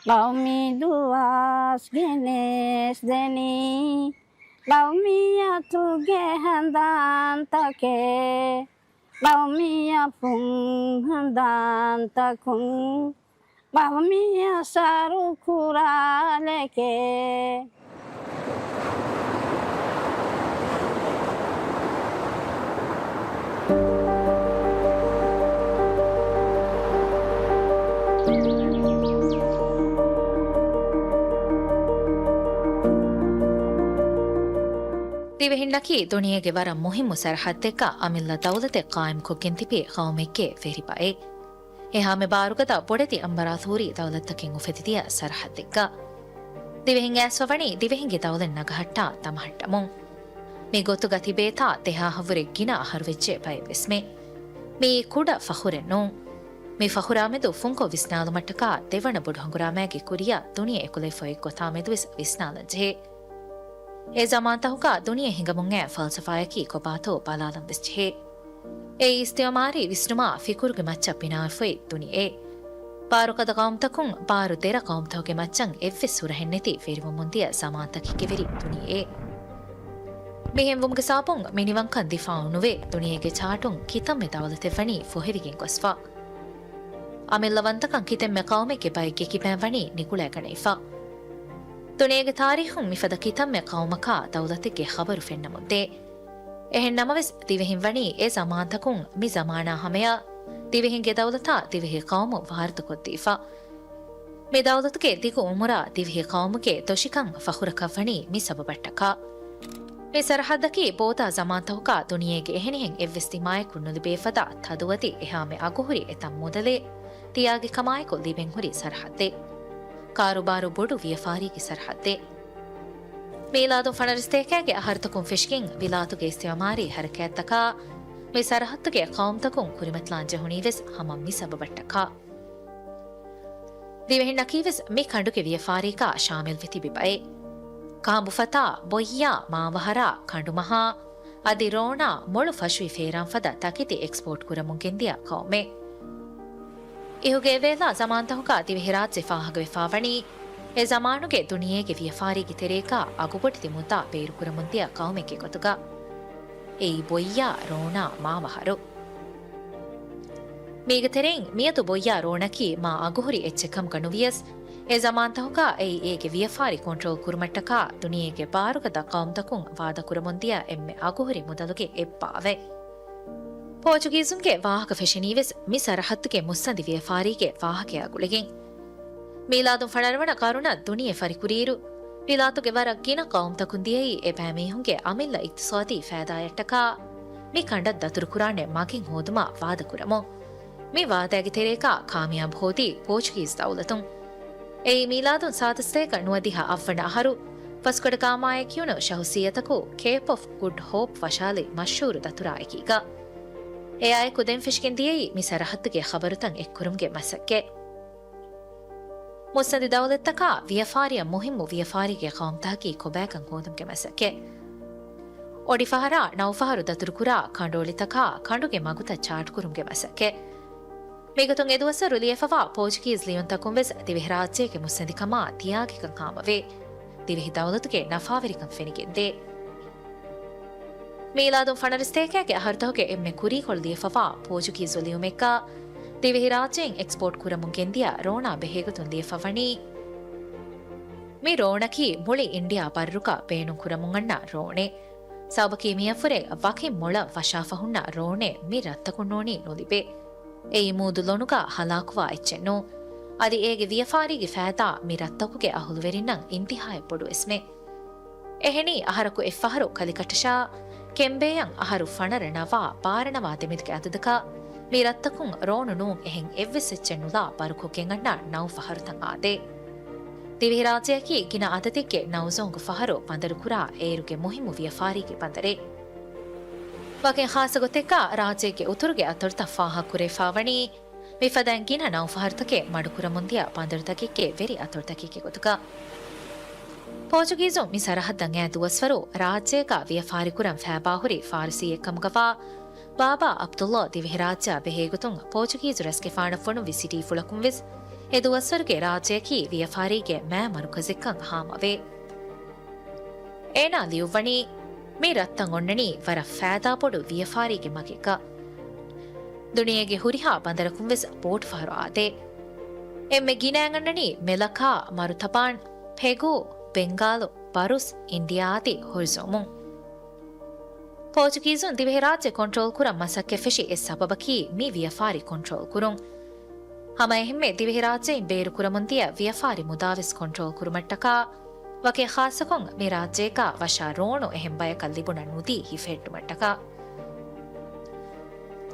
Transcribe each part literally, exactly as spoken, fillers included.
ގައުމީ ދުވަސް ގެނެސްދެނީ ގައުމިއްޔަތުގެ ހަނދާންތަކެއް. ގައުމިއްޔަށް ފުން ހަނދާންތަކުން ގައުމިއްޔަށް ސަރުކުރާލެކޭ. ދިވެހިންނަކީ ދުނިޔޭގެ ވަރަށް މުހިއްމު ސަރަހައްދެއްގަ އަމިއްލަ ދައުލަތެއް ޤާއިމްކޮށްގެން ތިބި ޤައުމެއްގެ ވެރިބައެއް. އެހާމެ ބާރުގަދަ ބޮޑެތި އަނބަރާތޯރީ ދައުލަތްތަކެއް އުފެދިދިޔަ ސަރަހައްދެއްގަ ދިވެހިން އައިސްފަވަނީ ދިވެހިންގެ ދައުލަތް ނަގަހައްޓާ ދަމަހައްޓަމުން. މި ގޮތުގަ ތިބޭތާ ދެހާހަށްވުރެ ގިނަ އަހަރުވެއްޖެ ބައެއްވެސްމެ. މިއީ ކުޑަ ފަޚުރެއް ނޫން. މި ފަޚުރާމެދު ފުންކޮށް ވިސްނާލުމަށްޓަކާ ދެވަނަ ބޮޑު ހަނގުރާމައިގެ ކުރިއަށް ދުނިޔެ އެކުލެވިފަ އޮތް ގޮތާމެދުވެސް ވިސްނާލަންޖެހޭ. އެ ޒަމާންތަހުގަ ދުނިޔެ ހިނގަމުން އައި ފަލްސަފާއަކީ ކޮބާތޯ ބަލާލަން ވެސް ޖެހޭ. އެއީ އިސްތިޢުމާރީ ވިސްނުމާ ފިކުރުގެ މައްޗަށް ބިނާވެފައި ދުނިޔެއެއް. ބާރުގަދަ ޤައުމުތަކުން ބާރު ދެރަ ޤައުމުތަކުގެ މައްޗަށް އެއްވެސް ހުރަހެއްނެތި ވެރިވަމުންދިޔަ ޒަމާންތަކެއްގެ ވެރި ދުނިޔެއެއް. މިހެންވުމުގެ ސަބަބުން މިނިވަންކަން ދިފާޢު ނުވެ، ދުނިޔޭގެ ޗާޓުން ކިތަންމެ ދައުލަތެއްވަނީ ފޮހެވިގެން ގޮސްފަ. އަމިއްލަވަންތަކަން ކިތަންމެ ޤައުމެއްގެ ބައެއްގެ ކިބައިން ވަނީ ނިކުޅައިގަނެވިފަ. ދުނިޔޭގެ ތާރީޚުން މިފަދަ ކިތަންމެ ޤައުމަކާ ދައުލަތެއްގެ ޚަބަރު ފެންނަމުންދޭ. އެހެން ނަމަވެސް، ދިވެހިން ވަނީ އެ ޒަމާންތަކުން މި ޒަމާނާ ހަމަޔަށް ދިވެހިންގެ ދައުލަތާ ދިވެހި ޤައުމު ވާރުތުކޮށްދީފަ. މި ދައުލަތުގެ ދިގު އުމުރާ ދިވެހި ޤައުމުގެ ދޮށިކަން ފަޚުރަކަށްވަނީ މި ސަބަބަށްޓަކާ. މި ސަރަޙައްދަކީ ބޯދާ ޒަމާންތަކުގަ ދުނިޔޭގެ އެހެނިހެން އެއްވެސް ދިމާޔަކު ނުލިބޭ ފަދަ ތަދުވަދި އެހާމެ އަގުހުރި އެތައް މުދަލެއް ތިޔާގި ކަމާއެކު ލިބެންހުރި ސަރަޙައްދެއް. ކާރޫބާރޫ ބޮޑު ވިޔަފާރީގެ ސަރަޙައްދެއް. މީލާދުން ފަނަރަ ސަތޭކައިގެ އަހަރުތަކުން ފެށިގެން ވިލާތުގެ އިސްތިޢުމާރީ ޙަރަކާތްތަކާ މި ސަރަޙައްދުގެ ޤައުމުތަކުން ކުރިމަތިލާން ޖެހުނީވެސް ހަމަ މި ސަބަބަށްޓަކާ. ދިވެހިންނަކީވެސް މި ކަނޑުގެ ވިޔަފާރީގަ ޝާމިލްވެ ތިބި ބައެއް. ކަހަނބުފަތާ، ބޮއްޔާ، މާވަހަރާ، ކަނޑުމަހާ، އަދި ރޯނާ މޮޅު ފަށުވި ފޭރާން ފަދަ ތަކެތި އެކްސްޕޯޓް ކުރަމުން ގެންދިޔަ ޤައުމެއް. އިހުގެ އެވޭލާ ޒަމާންތަކުގަ ދިވެހިރާއްޖެ ފާހަގަވެފާވަނީ، އެ ޒަމާނުގެ ދުނިޔޭގެ ވިޔަފާރީގެ ތެރޭގަ އަގުބޮޑެތި މުއްދާ ބޭރުކުރަމުންދިޔަ ޤައުމެއްގެ ގޮތުގަ. އެއީ ބޮއްޔާ، ރޯނާ، މާވަހަރު. މީގެ ތެރެއިން މިއަދު ބޮއްޔާ ރޯނަކީ މާ އަގުހުރި އެއްޗެއް ކަމުގަ ނުވިޔަސް، އެ ޒަމާންތަކުގަ އެއީ އޭގެ ވިޔަފާރި ކޮންޓްރޯލް ކުރުމަށްޓަކާ ދުނިޔޭގެ ބާރުގަދަ ޤައުމުތަކުން ވާދަކުރަމުންދިޔަ އެންމެ އަގުހުރި މުދަލުގެ އެއްބާވައެއް. ޕޯޗުގީޒުންގެ ވާހަކަ ފެށެނީވެސް މި ސަރަޙައްދުގެ މުއްސަނދި ވިޔަފާރީގެ ވާހަކައާ ގުޅިގެން. މީލާދުން ފަނަރަ ވަނަ ޤަރުނަށް ދުނިޔެ ފަރިކުރިއިރު، ވިލާތުގެ ވަރަށް ގިނަ ޤައުމުތަކުން ދިޔައީ އެބައިމީހުންގެ އަމިއްލަ އިޤްތިޞާދީ ފައިދާއަށްޓަކާ މި ކަނޑަށް ދަތުރުކުރާނެ މަގެއް ހޯދުމަށް ވާދަކުރަމުން. މި ވާދާގެ ތެރޭގަ ކާމިޔާބު ހޯދީ ޕޯޗުގީޒު ދައުލަތުން. އެއީ މީލާދުން ސާދަސަތޭކަ ނުވަދިހަ އަށްވަނަ އަހަރު، ފަސްގަޑަ ގާމާއެއް ކިޔުނު ޝަހުސިއްޔަތަކު ކޭޕް އޮފް ގުޑް ހޯޕް ވަށާލި މަޝްހޫރު ދަތުރާއެކީގަ. އެއާއެކު ދެން ފެށިގެން ދިޔައީ މި ސަރަޙައްދުގެ ޚަބަރުތައް އެއްކުރުމުގެ މަސައްކަތް. މުއްސަނދި ދައުލަތްތަކާ ވިޔަފާރިއަށް މުހިއްމު ވިޔަފާރީގެ ޤައުމުތަކަކީ ކޮބާކަން ހޯދުމުގެ މަސައްކަތް. އޮޑިފަހަރާ ނައުފަހަރު ދަތުރުކުރާ ކަނޑުއޮޅިތަކާ ކަނޑުގެ މަގުތައް ޗާޓްކުރުމުގެ މަސައްކަތް. މިގޮތުން އެދުވަސްވަރު ލިޔެފަވާ ޕޯޗުގީޒް ލިޔުންތަކުން ވެސް ދިވެހިރާއްޖޭގެ މުއްސަނދިކަމާ ތިޔާގިކަން ހާމަވޭ. ދިވެހި ދައުލަތުގެ ނަފާވެރިކަން ފެނިގެންދޭ. މީލާދުން ފަނަރަ ސަތޭކައިގެ އަހަރުތަކުގެ އެންމެ ކުރީކޮޅު ލިޔެފަވާ ޕޯޗުގީޒު ލިޔުމެއްގަ، ދިވެހިރާއްޖެއިން އެކްސްޕޯޓް ކުރަމުން ގެންދިޔަ ރޯނާ ބެހޭގޮތުން ލިޔެފަވަނީ، މި ރޯނަކީ މުޅި އިންޑިއާ ބައްރުގަ ބޭނުން ކުރަމުން އަންނަ ރޯނެއް. ސަބަބަކީ މިއަށްވުރެ ވަކި މޮޅަށް ވަށާފަ ހުންނަ ރޯނެއް މި ރަށްތަކުން ނޫނީ ނުލިބޭ. އެއީ މޫދު ލޮނުގަ ހަލާކުވާ އެއްޗެއް ނޫން. އަދި އޭގެ ވިޔަފާރީގެ ފައިދާ މި ރަށްތަކުގެ އަހުލުވެރިންނަށް އިންތިހާއަށް ބޮޑުވެސްމެ. އެހެނީ، އަހަރަކު އެއްފަހަރު ކަލިކަށަށާ، ކެނބޭއަށް އަހަރު ފަނަރަ ނަވާ، ބާރަ ނަވާ ދެމެދުގެ އަދަދަކަށް މި ރަށްތަކުން ރޯނު ނޫން އެހެން އެއްވެސް އެއްޗެއް ނުލާ ބަރުކޮށްގެން އަންނަ ނައުފަހަރުތައް އާދޭ. ދިވެހިރާއްޖެއަކީ ގިނަ އަދަދެއްގެ ނައުޖޯންގު ފަހަރު ބަނދަރުކުރާ އޭރުގެ މުހިއްމު ވިޔަފާރީގެ ބަނދަރެއް. ވަކިން ޚާއްޞަ ގޮތެއްގަ ރާއްޖޭގެ އުތުރުގެ އަތޮޅުތައް ފާހަގަކުރެވިފާވަނީ، މިފަދައިން ގިނަ ނައުފަހަރުތަކެއް މަޑުކުރަމުންދިޔަ ބަނދަރުތަކެއްގެ ވެރި އަތޮޅުތަކެއްގެ ގޮތުގަ. ޕޯޗުގީޒުން މި ސަރަހައްދަށް އައި ދުވަސްވަރު ރާއްޖޭގަ ވިޔަފާރިކުރަން ފައިބާހުރި ފާރިސީއެއްކަމުގަވާ ބާބާ އަބްދުﷲ ދިވެހިރާއްޖެއާ ބެހޭގޮތުން ޕޯޗުގީޒު ރަސްގެފާނަށް ފޮނުއްވި ސިޓީފުޅަކުން ވެސް އެ ދުވަސްވަރުގެ ރާއްޖެއަކީ ވިޔަފާރީގެ މާ މަރުކަޒެއްކަން ހާމަވޭ. އޭނާ ލިޔުއްވަނީ، މި ރަށްތައް އޮންނަނީ ވަރަށް ފައިދާބޮޑު ވިޔަފާރީގެ މަގެއްގަ. ދުނިޔޭގެ ހުރިހާ ބަނދަރަކުން ވެސް ބޯޓު ފަހަރު އާދޭ. އެންމެ ގިނައިން އަންނަނީ މެލަކާ، މަރުތަބާން، ޕެގޫ، ބެންގާލު، ބަރުސް، އިންޑިއާ އަދި ހުރުޒުމުން. ޕޯޗުގީޒުން ދިވެހިރާއްޖެ ކޮންޓްރޯލް ކުރަން މަސައްކަތް ފެށި އެއް ސަބަބަކީ މި ވިޔަފާރި ކޮންޓްރޯލް ކުރުން. ހަމައެހެންމެ ދިވެހިރާއްޖެއިން ބޭރުކުރަމުން ދިޔަ ވިޔަފާރި މުދާވެސް ކޮންޓްރޯލް ކުރުމަށްޓަކާ، ވަކި ޚާއްޞަކޮށް މި ރާއްޖޭގަ ވަށާ ރޯނު އެހެން ބަޔަކަށް ލިބުނަ ނުދީ ހިފެހެއްޓުމަށްޓަކާ.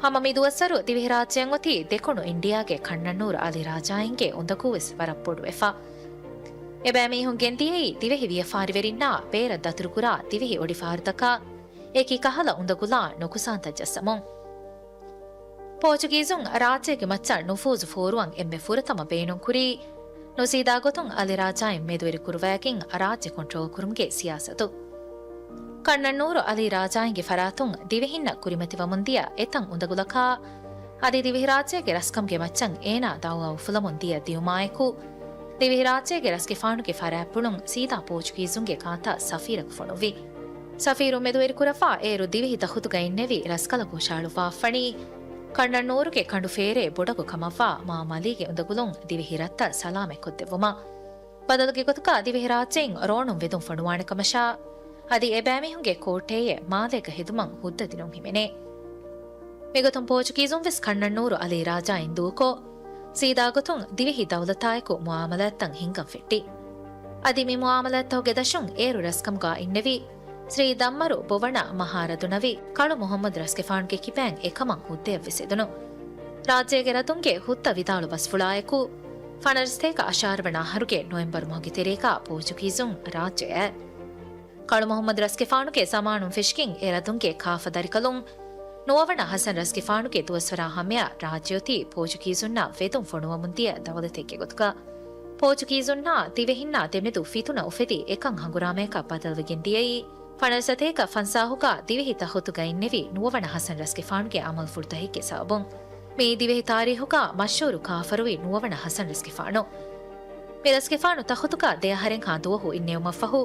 ހަމަ މި ދުވަސްވަރު ދިވެހިރާއްޖެއަށް އޮތީ ދެކުނު އިންޑިއާގެ ކަންނަންނޫރު އަލީ ރާޖާއިންގެ އުނދަގޫވެސް ވަރަށް ބޮޑުވެފަ. އެބައިމީހުން ގެންދިޔައީ ދިވެހި ވިޔަފާރިވެރިންނާ ބޭރަށް ދަތުރުކުރާ ދިވެހި އޮޑިފަހަރުތަކާ އެކި ކަހަލަ އުނދަގުލާ ނުކުސާންތައް ޖައްސަމުން. ޕޯޗުގީޒުން ރާއްޖޭގެ މައްޗަށް ނުފޫޒު ފޯރުވަން އެންމެ ފުރަތަމަ ބޭނުންކުރީ، ނުސީދާ ގޮތުން އަލި ރާޖާއިން މެދުވެރިކުރުވައިގެން ރާއްޖެ ކޮންޓްރޯލް ކުރުމުގެ ސިޔާސަތު. ކަންނަންނޫރު އަލީ ރާޖާއިންގެ ފަރާތުން ދިވެހިންނަށް ކުރިމަތިވަމުން ދިޔަ އެތައް އުނދަގުލަކާ، އަދި ދިވެހިރާއްޖޭގެ ރަސްކަމުގެ މައްޗަށް އޭނާ ދައުވާ އުފުލަމުން ދިޔަ ދިޔުމާއެކު، ދިވެހިރާއްޖޭގެ ރަސްގެފާނުގެ ފަރާތްޕުޅުން ސީދާ ޕޯޗުގީޒުންގެ ކާތަށް ސަފީރަކު ފޮނުއްވި. ސަފީރު މެދުވެރިކުރައްވާ އޭރު ދިވެހި ތަޚުތުގަ އިންނެވި ރަސްކަލަކު ހުށަހަޅުއްވާފަނީ، ކަންނަންނޫރުގެ ކަނޑު ފޭރޭ ބޮޑަކު ކަމަށްވާ މާ މަލީގެ އުނދަގުލުން ދިވެހި ރަށްތައް ސަލާމަތްކޮށްދެއްވުމަށް. ބަދަލުގެ ގޮތަކަށް ދިވެހިރާއްޖެއިން ރޯނުން ވެދުން ފޮނުވާނެ ކަމަށާ، އަދި އެބައިމީހުންގެ ކޯޓޭއެއް މާލޭގަ ހެދުމަށް ހުއްދަ ދިނުން ހިމެނޭ. މިގޮތުން ޕޯޗުގީޒުން ވެސް ކަންނަންނޫރު އަލީ ރާޖާއިން ދޫކޮށް، ސީދާ ގޮތުން ދިވެހި ދައުލަތާއެކު މުއާމަލާތްތައް ހިންގަން ފެއްޓި. އަދި މި މުއާމަލާތްތަކުގެ ދަށުން އޭރު ރަސްކަމުގާ އިންނެވި ސްރީ ދައްމަރު ބޮވަނަ މަހާ ރަދުނަވި ކަޅު މުހައްމަދު ރަސްގެފާނުގެ ކިބައިން އެކަމަށް ހުއްދައަށްވެސް އެދުނު. ރާއްޖޭގެ ރަދުންގެ ހުއްދަ ވިދާޅު ބަސްފުޅާއެކު، ފަނަރަ ސަތޭކަ އަށާރަ ވަނަ އަހަރުގެ ނޮވެމްބަރު މަހުގެ ތެރޭގާ ޕޯޗުގީޒުން ރާއްޖެ އައި. ކަޅު މުހައްމަދު ރަސްގެފާނުގެ ޒަމާނުން ފެށިގެން އެ ރަދުންގެ ކާފަ ދަރިކަލުން ނުވަވަނަ ހަސަން ރަސްގެފާނުގެ ދުވަސްވަރާ ހަމަޔަށް ރާއްޖެއޮތީ ޕޯޗުގީޒުންނާ ވެދުން ފޮނުވަމުން ދިޔަ ދައުލަތެއްގެ ގޮތުގަ. ޕޯޗުގީޒުންނާ ދިވެހިންނާ ދެމެދު ފިތުނަ އުފެދި އެކަން ހަނގުރާމަޔަކަށް ބަދަލުވެގެން ދިޔައީ، ފަނަރަ ސަތޭކަ ފަންސާހުގަ ދިވެހި ތަޚުތުގަ އިންނެވި ނުވަވަނަ ހަސަން ރަސްގެފާނުގެ އަމަލުފުޅުތަކެއްގެ ސަބަބުން. މިއީ ދިވެހި ތާރީހުގަ މަޝްހޫރު ކާފަރުވި ނުވަވަނަ ހަސަން ރަސްގެފާނު. މި ރަސްގެފާނު ތަޚުތުގަ ދެ އަހަރެއްހާ ދުވަހު އިންނެވުމަށްފަހު،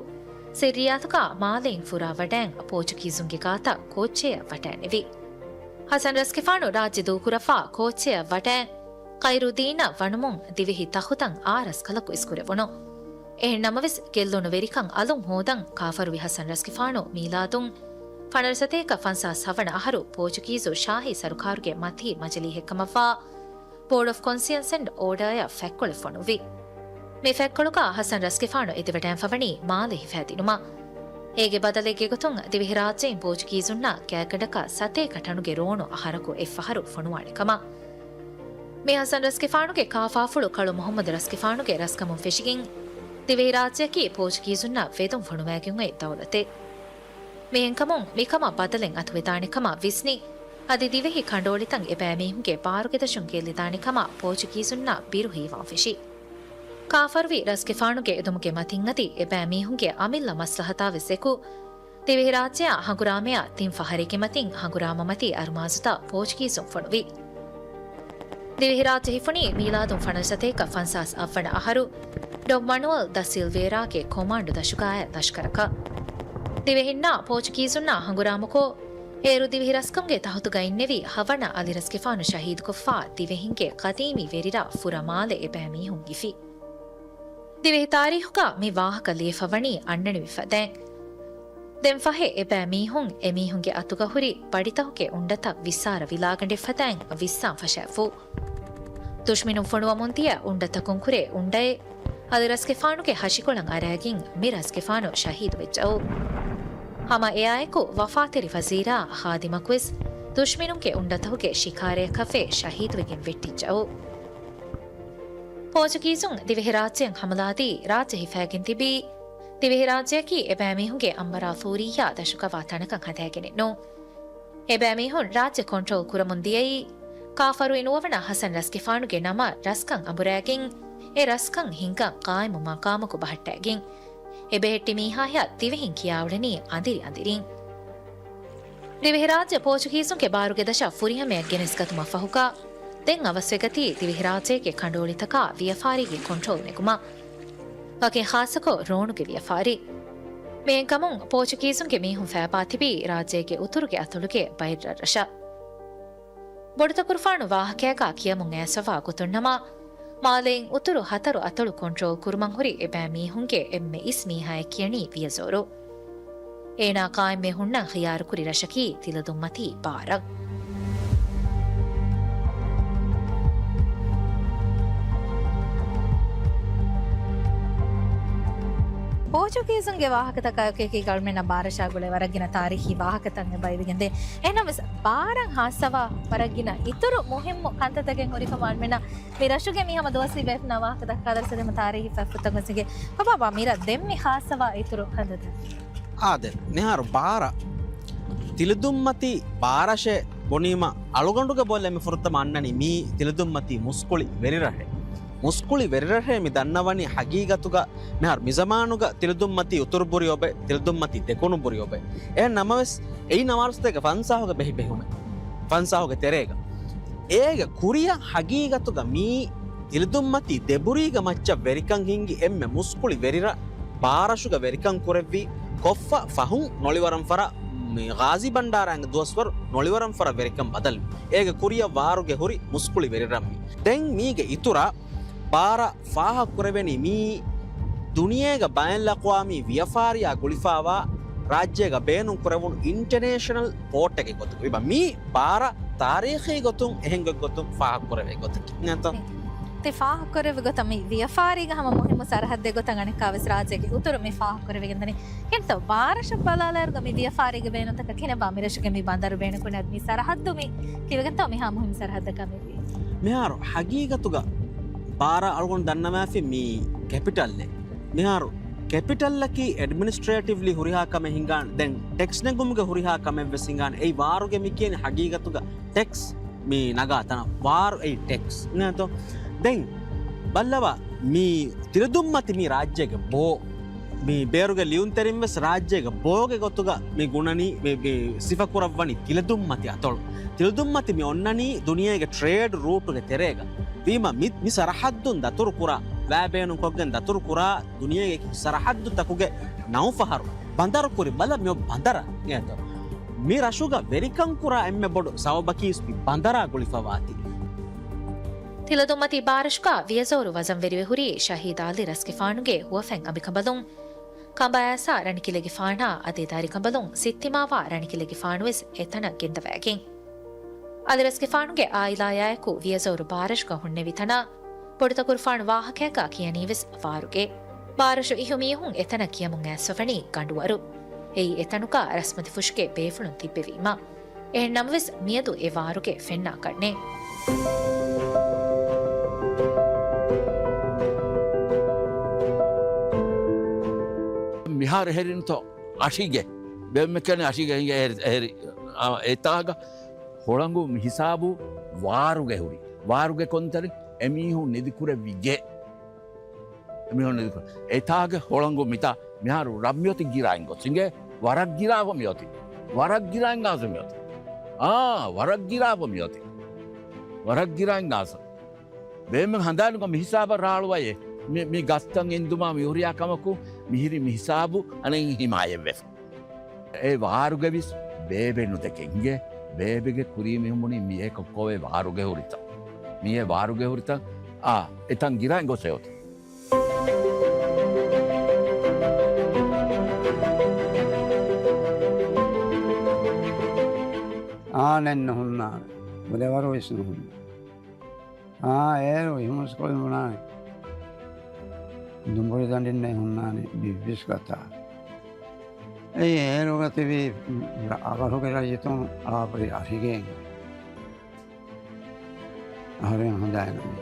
ސިއްރިއްޔާތުގަ މާލެއިން ފުރާ ވަޑައިން ޕޯޗުގީޒުންގެ ގާތަށް ކޯއްޗެއަށް ވަޑައިންނެވި. ހަސަން ރަސްގެފާނު ރާއްޖެ ދޫކުރައްވާ ކޯއްޗެއަށް ވަޑައިން ޚައިރުއްދީނަށް ވަނުމުން ދިވެހި ތަޚުތަށް އާ ރަސްކަލަކު އިސްކުރެވުނު. އެހެން ނަމަވެސް، ގެއްލުނު ވެރިކަން އަލުން ހޯދަން ކާފަރުވި ހަސަން ރަސްގެފާނު މީލާދުން ފަނަރަ ސަތޭކަ ފަންސާސް ހަވަނަ އަހަރު ޕޯޗުގީޒު ޝާހީ ސަރުކާރުގެ މަތީ މަޖިލީހެއްކަމަށްވާ ބޯޑް އޮފް ކޮންސިއަންސް އެންޑް އޯޑާއަށް ފަތްކޮޅެއް ފޮނުއްވި. މި ފަތްކޮޅުގަ ހަސަން ރަސްގެފާނު އެދިވަޑައިންފަވަނީ މާލެ ހިފައިދިނުމަށް. އޭގެ ބަދަލެއްގެ ގޮތުން ދިވެހިރާއްޖެއިން ޕޯޗުގީޒުންނަށް ގާތްގަނޑަކަށް ސަތޭކަ ޓަނުގެ ރޯނު އަހަރަކު އެއްފަހަރު ފޮނުވާނެ ކަމަށް. މި ހަސަން ރަސްގެފާނުގެ ކާފާފުޅު ކަޅު މުހައްމަދު ރަސްގެފާނުގެ ރަސްކަމުން ފެށިގެން، ދިވެހިރާއްޖެއަކީ ޕޯޗުގީޒުންނަށް ވެދުން ފޮނުވައިގެން އޮތް ދައުލަތެއް. މިހެންކަމުން މިކަމަށް ބަދަލެއް އަތުވެދާނެ ކަމަށް ވިސްނި، އަދި ދިވެހި ކަނޑުއޮޅިތައް އެބައިމީހުންގެ ބާރުގެ ދަށުން ގެއްލިދާނެ ކަމަށް ޕޯޗުގީޒުންނާ ބިރު ހީވާން ފެށި. ކާފަރުވި ރަސްގެފާނުގެ އެދުމުގެ މަތިން އަދި އެބައިމީހުންގެ އަމިއްލަ މަސްލަހަތާ ވެސް އެކު، ދިވެހިރާއްޖެއާ ހަނގުރާމަޔާ ތިން ފަހަރެއްގެ މަތިން ހަނގުރާމަ މަތީ އަރުމާޒުތައް ޕޯޗުގީޒުން ފޮނުވި. ދިވެހިރާއްޖެ ހިފުނީ މީލާދުން ފަނަރަ ސަތޭކަ ފަންސާސް އަށްވަނަ އަހަރު، ޑޮން މަނުއަލް ދަ ސިލްވޭރާގެ ކޮމާންޑު ދަށުގައި ދަށުކަރަކަށް. ދިވެހިންނާ ޕޯޗުގީޒުންނާ ހަނގުރާމަކޮށް، އޭރު ދިވެހި ރަސްކަމުގެ ތަހުތުގަ އިންނެވި ހަވަނަ އަލި ރަސްގެފާނު ޝަހީދުކޮށްފާ ދިވެހިންގެ ޤަދީމީ ވެރިރަށް ފުރަމާލެ އެބައިމީހުން ހިފި. ދިވެހި ތާރީހުގަ މި ވާހަކަ ލިޔެފަވަނީ އަންނަނިވި ފަދައިން. ދެން ފަހެ އެބައިމީހުން އެމީހުންގެ އަތުގަ ހުރި ބަޑިތަކުގެ އުނޑަތައް ވިއްސާރަ ވިލާގަނޑެއް ފަދައިން ވިއްސާން ފަށާފޫ. ދުޝްމިނުން ފޮނުވަމުން ދިޔަ އުނޑަތަކުން ކުރެ އުނޑައެއް އަލި ރަސްގެފާނުގެ ހަށިކޮޅަށް އަރައިގެން މި ރަސްގެފާނު ޝަހީދުވެއްޖައު. ހަމަ އެއާއެކު ވަފާތެރި ވަޒީރާ ހާދިމަކުވެސް ދުޝްމިނުންގެ އުނޑަތަކުގެ ޝިކާރަޔަކަށްވެ ޝަހީދުވެގެން ވެއްޓިއްޖައު. ޕޯޗުގީޒުން ދިވެހިރާއްޖެއަށް ހަމަލާދީ ރާއްޖެ ހިފައިގެން ތިބީ، ދިވެހިރާއްޖެއަކީ އެބައިމީހުންގެ އަމްބަރާ ފޫރިއްޔާ ދަށުކަވާ ތަނަކަށް ހަދައިގެނެއްނޫ. އެބައިމީހުން ރާއްޖެ ކޮންޓްރޯލް ކުރަމުން ދިޔައީ، ކާފަރުވި ނުވަވަނަ ހަސަން ރަސްގެފާނުގެ ނަމަށް ރަސްކަން އަނބުރައިގެން، އެ ރަސްކަން ހިންގަން ޤާއިމު މަޤާމަކު ބަހައްޓައިގެން، އެ ބެހެއްޓި މީހާޔަށް ދިވެހިން ކިޔާއުޅެނީ އަނދިރި އަނދިރިން. ދިވެހިރާއްޖެ ޕޯޗުގީޒުންގެ ބާރުގެ ދަށަށް ފުރިހަމަޔަށް ގެނެސްގަތުމަށްފަހުގަ، ދެން އަވަސްވެގަތީ ދިވެހިރާއްޖޭގެ ކަނޑުއޮޅިތަކާ ވިޔަފާރީގެ ކޮންޓްރޯލް ނެގުމަށް. ވަކިން ޚާއްޞަކޮށް ރޯނުގެ ވިޔަފާރި. މިއެންކަމުން ޕޯޗުގީޒުންގެ މީހުން ފައިބާތިބީ ރާއްޖޭގެ އުތުރުގެ އަތޮޅުގެ ބައިރަށްރަށަށް. ބޮޑުތަކުރުފާނު ވާހަކަޔަކާ ކިޔަމުން އައިސްފަވާ ގޮތުންނަމަ، މާލެއިން އުތުރު ހަތަރު އަތޮޅު ކޮންޓްރޯލް ކުރުމަށް ހުރި އެބައިމީހުންގެ އެންމެ އިސް މީހާއެއް ކިޔަނީ ވިޔަޒޯރު. އޭނާ ޤާއިމްވެ ހުންނަން ޚިޔާރުކުރި ރަށަކީ ތިލަދުންމަތީ ބާރަށް. ޕޯޗުގީޒުންގެ ވާހަކަތަކާއެކީ އަޅުމެންނަށް ބާރަށާ ގުޅޭ ވަރަށް ގިނަ ތާރީޚީ ވާހަކަތައް އެބަ އިވިގެންދޭ. އެހެންނަމަވެސް، ބާރަށް ޚާއްޞަވާ ވަރަށް ގިނަ އިތުރު މުހިއްމު ކަންތައްތަކެއް ހުރިކަމަށް އަޅުމެންނަށް މި ރަށުގެ މި ހަމަ ދުވަސްވީ ބޭފުޅުންނާ ވާހަކަ ދައްކާލަން ސަދެމަ ތާރީޚީ ފަތްފުށްތައް ގޮސްގެ. ކޮބާބާ މިރަށް ދެން މި ޚާއްޞަވާ އިތުރު ކަންތައްތައް؟ އާދެ، މިހާރު ބާރަށް ތިލަދުންމަތި ބާރަށޭ ބުނީމަ އަޅުގަނޑުގެ ބޮލެ މި ފުރަތަމަ އަންނަނީ މީ ތިލަދުންމަތީ މުސްކުޅި ވެރިރަށޭ. މުސްކުޅި ވެރިރަށޭ މި ދަންނަވަނީ ހަގީގަތުގަ މިހާރު މިޒަމާނުގަ ތިލަދުންމަތީ އުތުރުބުރި އޮބެ، ތިލަދުންމަތީ ދެކުނުބުރި އޮބެ. އެހެން ނަމަވެސް، އެއީ ނަވާރަ ސަތޭކަ ފަންސާހުގެ ބެހި ބެހުމެއް. ފަންސާހުގެ ތެރޭގަ. އޭގެ ކުރިއަށް ހަގީގަތުގަ މީ ތިލަދުންމަތީ ދެބުރީގެ މައްޗަށް ވެރިކަން ހިންގި އެންމެ މުސްކުޅި ވެރިރަށް ބާރަށުގަ ވެރިކަން ކުރެއްވީ ކޮށްފަ ފަހުން ނޮޅިވަރަން ފަރަށް މި ޣާޒީ ބަންޑާރާގެ ދުވަސްވަރު ނޮޅިވަރަން ފަރަށް ވެރިކަން ބަދަލުވި. އޭގެ ކުރިއަށް ވާރުގެ ހުރި މުސްކުޅި ވެރިރަށް މީ. ދެން މީގެ އިތުރަށް ބާރަށް ފާހަގަކުރެވެނީ މީ ދުނިޔޭގަ ބައިންލައަޤްވާމީ ވިޔަފާރިއާ ގުޅިފަވާ ރާއްޖޭގަ ބޭނުން ކުރެވުނު އިންޓަނޭޝަނަލް ޕޯޓެއްގެ ގޮތުގަ. އިބަ މީ ބާރަށް ތާރީޚީ ގޮތުން އެހެން ގޮތްގޮތުން ފާހަގަކުރެވޭ ގޮތަކީ. ނޭތޯ؟ ތި ފާހަގަކުރެއްވި ގޮތަށް މި ވިޔަފާރީގެ ހަމަ މުހިއްމު ސަރަހައްދެއް ގޮތަށް އަނެއްކާވެސް ރާއްޖޭގެ އުތުރު މި ފާހަގަކުރެވިގެންދަނީ. ކިންތޯ ބާރަށަށް ބަލާލާއިރުގަ މި ވިޔަފާރީގެ ބޭނުންތަކަށް ކިހިނެއްބާ މި ރަށުގެ މި ބަނދަރު ބޭނުންކުރަނީ؟ މި ސަރަހައްދު މި ކިޔަވިގެންތޯ މިހާ މުހިއްމު ސަރަހައްދަކާ މިވީ؟ މިހާރު ހަގީގަތުގަ ބާރަށް އަޅުގަނޑު ދަންނަވާފި މީ ކެޕިޓަލްއެއް. މިހާރު ކެޕިޓަލްއަކީ އެޑްމިނިސްޓްރޭޓިވްލީ ހުރިހާ ކަމެއް ހިނގާނެ. ދެން ޓެކްސް ނެގުމުގެ ހުރިހާ ކަމެއްވެސް ހިނގާނެ. އެއީ ވާރުގެ މި ކިޔަނީ ހަގީގަތުގަ ޓެކްސް މި ނަގާ ތަނަށް ވާރު އެއީ ޓެކްސް. ނޭތޯ؟ ދެން ބައްލަވާ މި ތިލަދުންމަތި މި ރާއްޖޭގެ ބޯ. މި ބޭރުގެ ލިޔުންތެރިން ވެސް ރާއްޖޭގެ ބޯގެ ގޮތުގަ މި ގުނަނީ، މި، މި ސިފަކުރައްވަނީ ތިލަދުންމަތި އަތޮޅު. ތިލަދުންމަތި މި އޮންނަނީ ދުނިޔޭގެ ޓްރޭޑް ރޫޓުގެ ތެރޭގަ. ވީމަ މި، މި ސަރަހައްދުން ދަތުރު ކުރާ، ވައި ބޭނުންކޮށްގެން ދަތުރު ކުރާ ދުނިޔޭގެ ސަރަހައްދުތަކުގެ ނައުފަހަރު ބަނދަރު ކުރި ބަލަ މިއޮ ބަނދަރަށް އޭތޯ. މި ރަށުގަ ވެރިކަން ކުރާ އެންމެ ބޮޑު ސަބަބަކީ މި ބަނދަރާ ގުޅިފަވާތީ. ތިލަދުންމަތި ބާރަށުގަ ވިޔަޒޯރު ވަޒަންވެރިވެ ހުރީ ޝަހީދު އަލި ރަސްގެފާނުގެ ހުވަފެން އަނބިކަނބަލުން. ކަނބައާސާ ރަނިކިލެގެފާނާ އަދި ދަރިކަނބަލުން ސިއްތިމާވާ ރަނިކިލެގެފާނުވެސް އެތަނަށް ގެންދަވައިގެން. އަލި ރަސްގެފާނުގެ އާއިލާޔާއެކު ވިޔަޒޯރު ބާރަށުގަ ހުންނެވި ތަނާ ބޮޑުތަކުރުފާނު ވާހަކަޔަކާ ކިޔަނީވެސް ވާރުގެ. ބާރަށު އިހު މީހުން އެތަނަށް ކިޔަމުން އައިސްފަވަނީ ގަނޑުވަރު. އެއީ އެތަނުގަ ރަސްމަތިފުށުގެ ބޭފުޅުން ތިއްބެވީމަ. އެހެން ނަމަވެސް، މިއަދު އެ ވާރުގެ ފެންނާ ކަންނޭ. މިހާރު އެހެރިންތޯ އަށިގެ، ބެއްމެކަނި އަށިގެ ހިނގޭ އެހެރި، އެހެރި، އާ، އެތާގަ ހޮޅަނގު މި ހިސާބު ވާރުގެ ހުރި. ވާރުގެ ކޮންތަނެއް އެމީހުން ނިދިކުރެއްވި ގެ. އެމީހުން ނިދިކުރ-، އެތާގެ ހޮޅަނގު މިތާ މިހާރު ރަށް މިއޮތީ ގިރާއިން ގޮސް އިނގޭ. ވަރަށް ގިރާފަ މިއޮތީ. ވަރަށް ގިރާއިން ގާސް މިއޮތީ. އާ، ވަރަށް ގިރާފަ މިއޮތީ. ވަރަށް ގިރާއިން ގާސް. ބޭމެން ހަނދާނުގަ މި ހިސާބަށް ރާޅުވައޭ. މި، މި ގަސްތައް އިންދުމާ މި ހުރިހާ ކަމަކު މިހިރި މި ހިސާބު އަނެއް ހިމާޔަތްވެފަ. އެ ވާރުގެވިސް ބޭބެ ނުދެކެ އިނގޭ. ބޭބެގެ ކުރީ މީހުން ބުނީ މިއޭ ކޮއްކޮވޭ ވާރުގެ ހުރިތަން. މިއޭ ވާރުގެ ހުރިތަން. އާ، އެތަން ގިރާއިން ގޮސް އެއޮތީ. އާނެއް ނުހުންނާނެ. ބުދެވަރުވެސް ނުހުންނާނެ. އާ، އޭރު އިހުމުސްކޮޅު ނުނާނެ. ދުނބުރި ދަނޑިންނޭ ހުންނާނެ ބިއްވިސް ގަތާ. އެއީ އޭރުގަ ތިބީ އަވަހުގެ ރައްޔިތުން އާބަރި އަށިގެން އަހަރެން ހަނދާން ނުވޭ.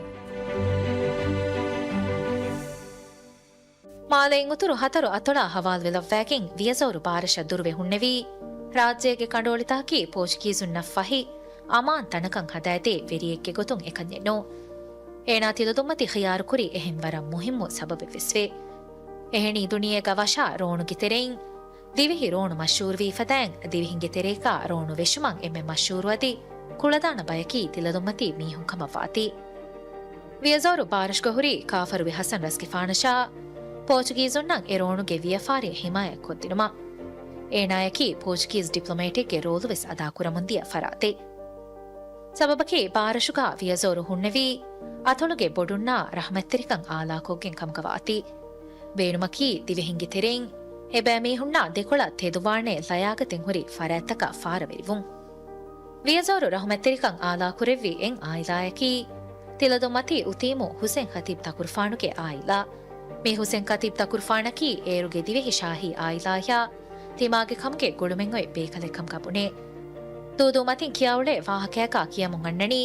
މާލެއިން އުތުރު ހަތަރު އަތޮޅާ ހަވާލުވެލައްވައިގެން ވިޔަޒޯރު ބާރަށަށް ދުރުވެ ހުންނެވީ، ރާއްޖޭގެ ކަނޑުއޮޅިތަކަކީ ޕޯޗުގީޒުންނަށް ފަހި، އަމާން ތަނަކަށް ހަދާދޭ ވެރިއެއްގެ ގޮތުން އެކަންޏެއް ނޫން. އޭނާ ތިލަދުންމަތި ޚިޔާރުކުރި އެހެން ވަރަށް މުހިއްމު ސަބަބެއްވެސްވޭ. އެހެނީ ދުނިޔޭގަ ވަށާ ރޯނުގެ ތެރެއިން ދިވެހި ރޯނު މަޝްހޫރުވީ ފަދައިން، ދިވެހިންގެ ތެރޭގަ ރޯނު ވެށުމަށް އެންމެ މަޝްހޫރު އަދި ކުޅަދާނަ ބަޔަކީ ތިލަދުންމަތީ މީހުން ކަމަށް ވާތީ. ވިޔަޒޯރު ބާރަށުގަ ހުރީ ކާފަރުވި ޙަސަން ރަސްގެފާނަށާ، ޕޯޗުގީޒުންނަށް އެ ރޯނުގެ ވިޔަފާރި ޙިމާޔަތް ކޮށްދިނުމަށް. އޭނާޔަކީ ޕޯޗުގީޒް ޑިޕްލޮމޭޓެއްގެ ރޯލުވެސް އަދާކުރަމުންދިޔަ ފަރާތެއް. ސަބަބަކީ ބާރަށުގަ ވިޔަޒޯރު ހުންނެވީ އަތޮޅުގެ ބޮޑުންނާ ރަޙްމަތްތެރިކަން އާލާކޮށްގެން ކަމުގަ ވާތީ. ބޭނުމަކީ ދިވެހިންގެ ތެރެއިން އެބައިމީހުންނާ ދެކޮޅަށް ތެދުވާނޭ ލަޔާގަތެއް ހުރި ފަރާތްތަކަށް ފާރަވެރިވުން. ވިޔަޒޯރު ރަޙުމަތްތެރިކަން އާލާކުރެއްވި އެއް އާއިލާޔަކީ، ތިލަދުންމަތީ އުތީމު ޙުސެން ޚަތީބް ތަކުރުފާނުގެ އާއިލާ. މި ޙުސެން ޚަތީބް ތަކުރުފާނަކީ އޭރުގެ ދިވެހި ޝާހީ އާއިލާޔާ ތިމާގެ ކަމުގެ ގުޅުމެއް އޮތް ބޭކަލެއް ކަމުގަ ބުނޭ. ދޫދޫ މަތިން ކިޔާ އުޅޭ ވާހަކަޔަކާ ކިޔަމުން އަންނަނީ.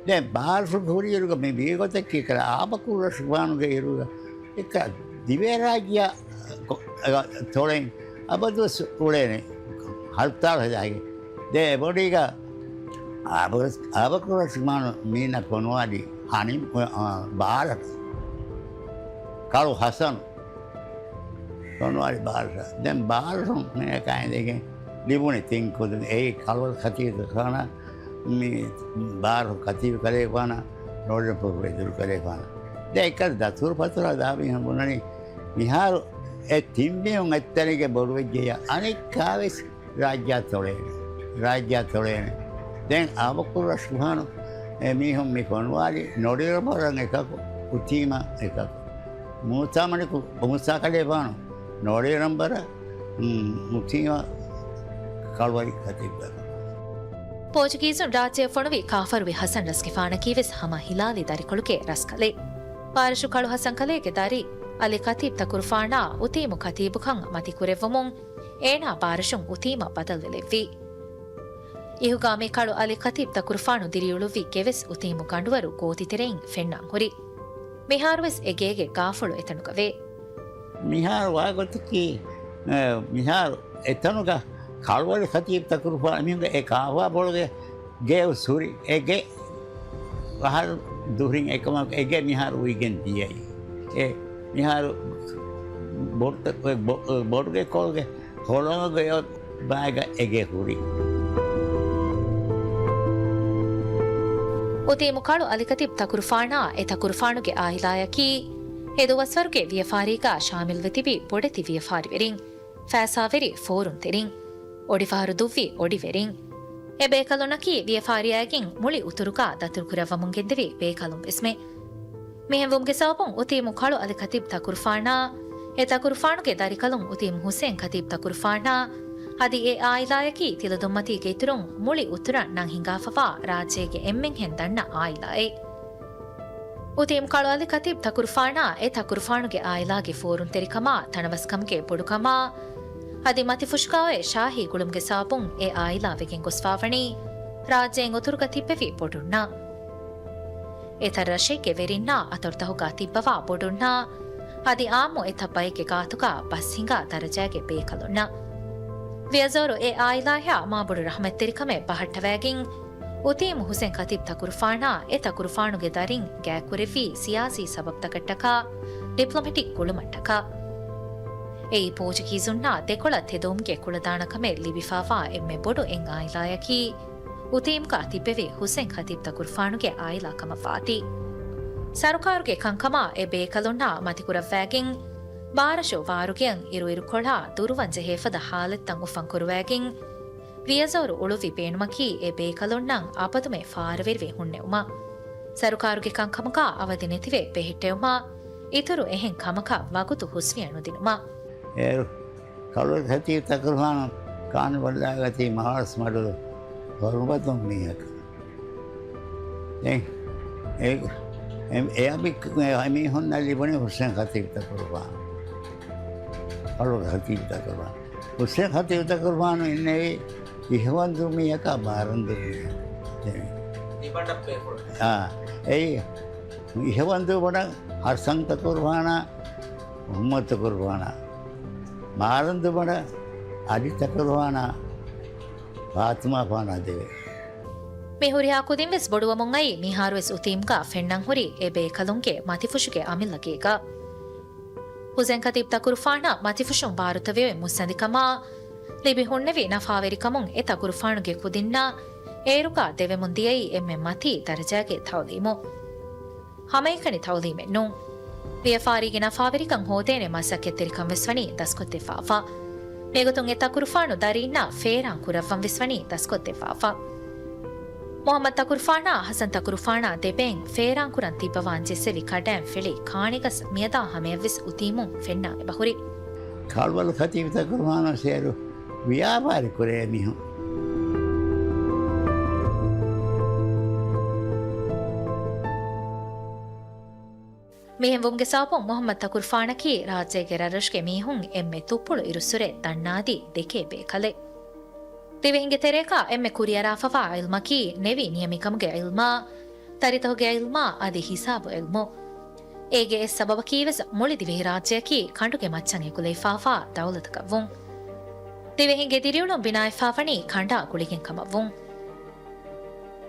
ދެން ބާރަށުގަ ހުރިއިރުގަ މި ވީގޮތަކީ ކަލަ އާބަކުރު ރަޝްގުފާނުގެ އިރުގަ އެކަ ދިވެހިރާއްޖެއަށް ތޮޅެއް އަބަދުވެސް އުޅޭނެ ހަރުތާޅު ހެދާގެން. ދެން އެބޮޑީގަ އާބަ-، އާބަކުރު ރަޝްގުފާނު މީނަ ފޮނުވާލި ހަނި، އާ، ބާރަ ކަޅު ހަސަން. ފޮނުވާލި ބާރަށަށް. ދެން ބާރަށުން މިއަކާ އިނދެގެން ލިބުނީ ތިން ކުދިން. އެއީ ކަޅުވަރު ޚަތީބު ކަލޭގެފާނާ، މި ބާރަށު ކަތީބު ކަލޭގެފާނާ، ނޮޅިރަށް ޕުރުފެއް ދުރު ކަލޭގެފާނާ. ދެން އެކަ ދަތުރު ފަތުރާ ދާ މީހުން ބުނަނީ މިހާރު އެ ތިން މީހުން އެއްތަނެއްގެ ބޮޑުވެއްޖެޔާ އަނެއްކާވެސް ރާއްޖެއަށް ތޮޅޭނެ. ރާއްޖެއަށް ތޮޅޭނެ. ދެން އާބަކުރު ރަޝްގުފާނު އެ މީހުން މި ފޮނުވާލި ނޮޅިރަށް އެކަކު، އުތީމަ އެކަކު. މޫސާ މަނިކު، މޫސާ ކަލޭގެފާނު ނޮޅިރަށް މު-، އުތީމަ ކަޅުވަރި ކަތީބް. ޕޯޗުގީޒުން ރާއްޖެއަށް ފޮނުވި ކާފަރުވި ޙަސަން ރަސްގެފާނަކީވެސް ހަމަ ހިލާލީ ދަރިކޮޅުގެ ރަސްކަލެއް. ބާރަށު ކަޅު ޙަސަން ކަލޭގެ ދަރި އަލި ކަތީބް ތަކުރުފާނާ އުތީމު ކަތީބުކަން މަތިކުރެއްވުމުން އޭނާ ބާރަށުން އުތީމަށް ބަދަލުވެލެއްވި. އިހުގާ މި ކަޅު އަލި ކަތީބް ތަކުރުފާނު ދިރިއުޅުއްވި ގެވެސް އުތީމު ގަނޑުވަރު ގޯތިތެރެއިން ފެންނާން ހުރި. މިހާރުވެސް އެ ގޭގެ ގާފުޅު އެތަނުގަ ވޭ. މިހާރު ވާގޮތަކީ، އެ، މިހާރު އެތަނުގަ ކަޅުވަރު ކަތީބް ތަކުރުފާނު މިހުނގ އެ ކާފާ ބޮޅުގެ ގެ އުސޫރި އެ ގެ އަހަރު ދުހުރިން އެކަމަކު އެ ގެ މިހާރު އުވިގެން ދިޔައީ. އެ މިހާރު ބޮޑު-، ބޮ-، ބޮޑުގެ ކޮޅުގެ ހޮޅުމުގެ ބާގަ އެ ގެ ހުރި. އުތީމު ކަޅު އަލިކަތިބް ތަކުރުފާނާ އެ ތަކުރުފާނުގެ އާއިލާޔަކީ އެ ދުވަސްވަރުގެ ވިޔަފާރީގަ ޝާމިލްވެ ތިބި ބޮޑެތި ވިޔަފާރިވެރިން. ފައިސާވެރި ފޯރުންތެރިން، އޮޑިފަހަރު ދުއްވި އޮޑިވެރިން. އެ ބޭކަލުންނަކީ ވިޔަފާރިއާގެން މުޅި އުތުރުގަ ދަތުރުކުރައްވަމުން ގެންދެވި ބޭކަލުން ވެސްމެ. މިހެންވުމުގެ ސަބަބުން އުތީމު ކަޅު އަލި ކަތިބް ތަކުރުފާނާ، އެ ތަކުރުފާނުގެ ދަރިކަލުން އުތީމު ހުސެން ކަތިބް ތަކުރުފާނާ، އަދި އެ އާއިލާޔަކީ ތިލަދުންމަތީގެ އިތުރުން މުޅި އުތުރަށް ނަން ހިނގާފަވާ ރާއްޖޭގެ އެންމެންހެން ދަންނަ އާއިލާއެއް. އުތީމް ކަޅުއަލި ކަތީބް ތަކުރުފާނާ އެ ތަކުރުފާނުގެ އާއިލާގެ ފޯރުންތެރިކަމާ، ތަނަވަސްކަމުގެ ބޮޑުކަމާ، އަދި މަތިފުށުގައި ޝާހީ ގުޅުމުގެ ސަބަބުން އެ އާއިލާ ވެގެން ގޮސްފާވަނީ ރާއްޖޭން އުތުރުގަ ތިއްބެވި ބޮޑުންނަށް. އެތައް ރަށެއްގެ ވެރިންނާ އަތޮޅުތަހުގަ ތިއްބަވާ ބޮޑުންނާ، އަދި އާއްމު އެތައް ބައެއްގެ ގާތުގަ ބަސް ހިނގާ ދަރަޖާގެ ބޭކަލުންނަށް. ވިޔަޒޯރު އެ އާއިލާޔާ މާބޮޑު ރަޙްމަތްތެރިކަމެއް ބަހައްޓަވައިގެން، އުތީމު ހުސެން ކަތީބް ތަކުރުފާނާ އެ ތަކުރުފާނުގެ ދަރިން ގާތްކުރެއްވީ ސިޔާސީ ސަބަބުތަކަށްޓަކާ، ޑިޕްލޮމެޓިކް ގުޅުމަށްޓަކާ. އެއީ ޕޯޗުގީޒުންނާ ދެކޮޅަށް ތެދުވުމުގެ ކުޅަދާނަކަމެއް ލިބިފާވާ އެންމެ ބޮޑު އެއް އާއިލާޔަކީ، އުތީމްގަ ތިއްބެވި ހުސެން ކަތީބް ތަކުރުފާނުގެ އާއިލާ ކަމަށް ވާތީ. ސަރުކާރުގެ ކަންކަމާ އެ ބޭކަލުންނާ މަތިކުރައްވައިގެން، ބާރަށު ވާރުގެއަށް އިރުއިރުކޮޅާ ދުރުވަން ޖެހޭފަދަ ހާލަތްތައް އުފަން ކުރުވައިގެން، ވިޔަޒޯރު އުޅުއްވި ބޭނުމަކީ އެ ބޭކަލުންނަށް އަބަދުމެ ފާރަވެރިވެ ހުންނެވުމަށް. ސަރުކާރުގެ ކަންކަމުގަ އަވަދި ނެތިވެ ބެހެއްޓެވުމަށް، އިތުރު އެހެން ކަމަކަށް ވަގުތު ހުސްވިޔަ ނުދިނުމަށް. އޭރު ކަޅު ކަތީބް ތަކުރުފާނު ކާނުބައްލާގަތީ މާޅަސް މަޑުލު ހޮރުބަތުން މީހަކަށް. ދެން އެ، އެ، އެ އަބި-، އެ މީހުންނަށް ލިބުނީ ހުސެން ކަތީބް ތަކުރުފާނު. ކަޅު ކަތީބް ތަކުރުފާނު. ހުސެން ކަތީބް ތަކުރުފާނު އިންނެވީ އިހަވަންދޫ މީހަކާ ބާރަންދޫ މީހަކާ. ދެން ދިބަނޑަށް ބޭފުޅު. އާ، އެއީ އިހަވަންދޫ ބަނޑަށް ހަސަން ތަކުރުފާނާ، މުޙައްމަދު ތަކުރުފާނާ، ބާރަންދޫ ބަނޑަށް އަލި ތަކުރުފާނާ، ފާތުމާފާނާ ދެވޭ. މި ހުރިހާ ކުދިން ވެސް ބޮޑުވަމުން އައީ، މިހާރު ވެސް އުތީމްގަ ފެންނަން ހުރި އެ ބޭކަލުންގެ މަތިފުށުގެ އަމިއްލަ ގޭގަ. ހުސެން ކަތީބް ތަކުރުފާނާ މަތިފުށުން ބާރުތަވެވެ މުއްސަނދިކަމާ، ލިބި ހުންނެވި ނަފާވެރިކަމުން އެ ތަކުރުފާނުގެ ކުދިންނާ އޭރުގާ ދެވެމުން ދިޔައީ އެންމެ މަތީ ދަރަޖާގެ ތައުލީމު. ހަމައެކަނި ތައުލީމެއް ނޫން. ވިޔަފާރީގެ ނަފާވެރިކަން ހޯދޭނެ މަސައްކަތްތެރިކަން ވެސް ވަނީ ދަސްކޮށްދެއްވާފަ. މިގޮތުން އެ ތަކުރުފާނު ދަރީންނާ ފޭރާން ކުރައްވަން ވެސް ވަނީ ދަސްކޮށްދެއްވާފަ. މުހައްމަދު ތަކުރުފާނާ ހަސަން ތަކުރުފާނާ ދެބޭން ފޭރާންކުރަން ތިއްބަވާން ޖެއްސެވި ކަޑައިން ފެޅި ކާނިގަސް މިއަދާ ހަމަޔަށްވެސް އުތީމުން ފެންނާ އެބަހުރި. ކަޅުވަލު ކަތީބު ތަކުރުފާނާ ސޭރު ވިޔާޕާރި ކުރޭ މީހުން. މިހެންވުމުގެ ސަބަބުން މުހައްމަދު ތަކުރުފާނަކީ ރާއްޖޭގެ ރަށްރަށުގެ މީހުން އެންމެ ތުއްޕުޅު އިރުއްސުރެ ދަންނާދީ ދެކޭ ބޭކަލެއް. ދިވެހިންގެ ތެރޭގާ އެންމެ ކުރިއަރާފަވާ ޢިލްމަކީ ނެވި ނިޔަމިކަމުގެ ޢިލްމާ، ތަރިތަކުގެ ޢިލްމާ އަދި ހިސާބު ޢިލްމު. އޭގެ އެއް ސަބަބަކީވެސް މުޅި ދިވެހިރާއްޖެއަކީ ކަނޑުގެ މައްޗަށް އެކުލެވިފާފާ ދައުލަތަކަށްވުން. ދިވެހިންގެ ދިރިއުޅުން ބިނާވެފާވަނީ ކަނޑާ ގުޅިގެން ކަމަށްވުން.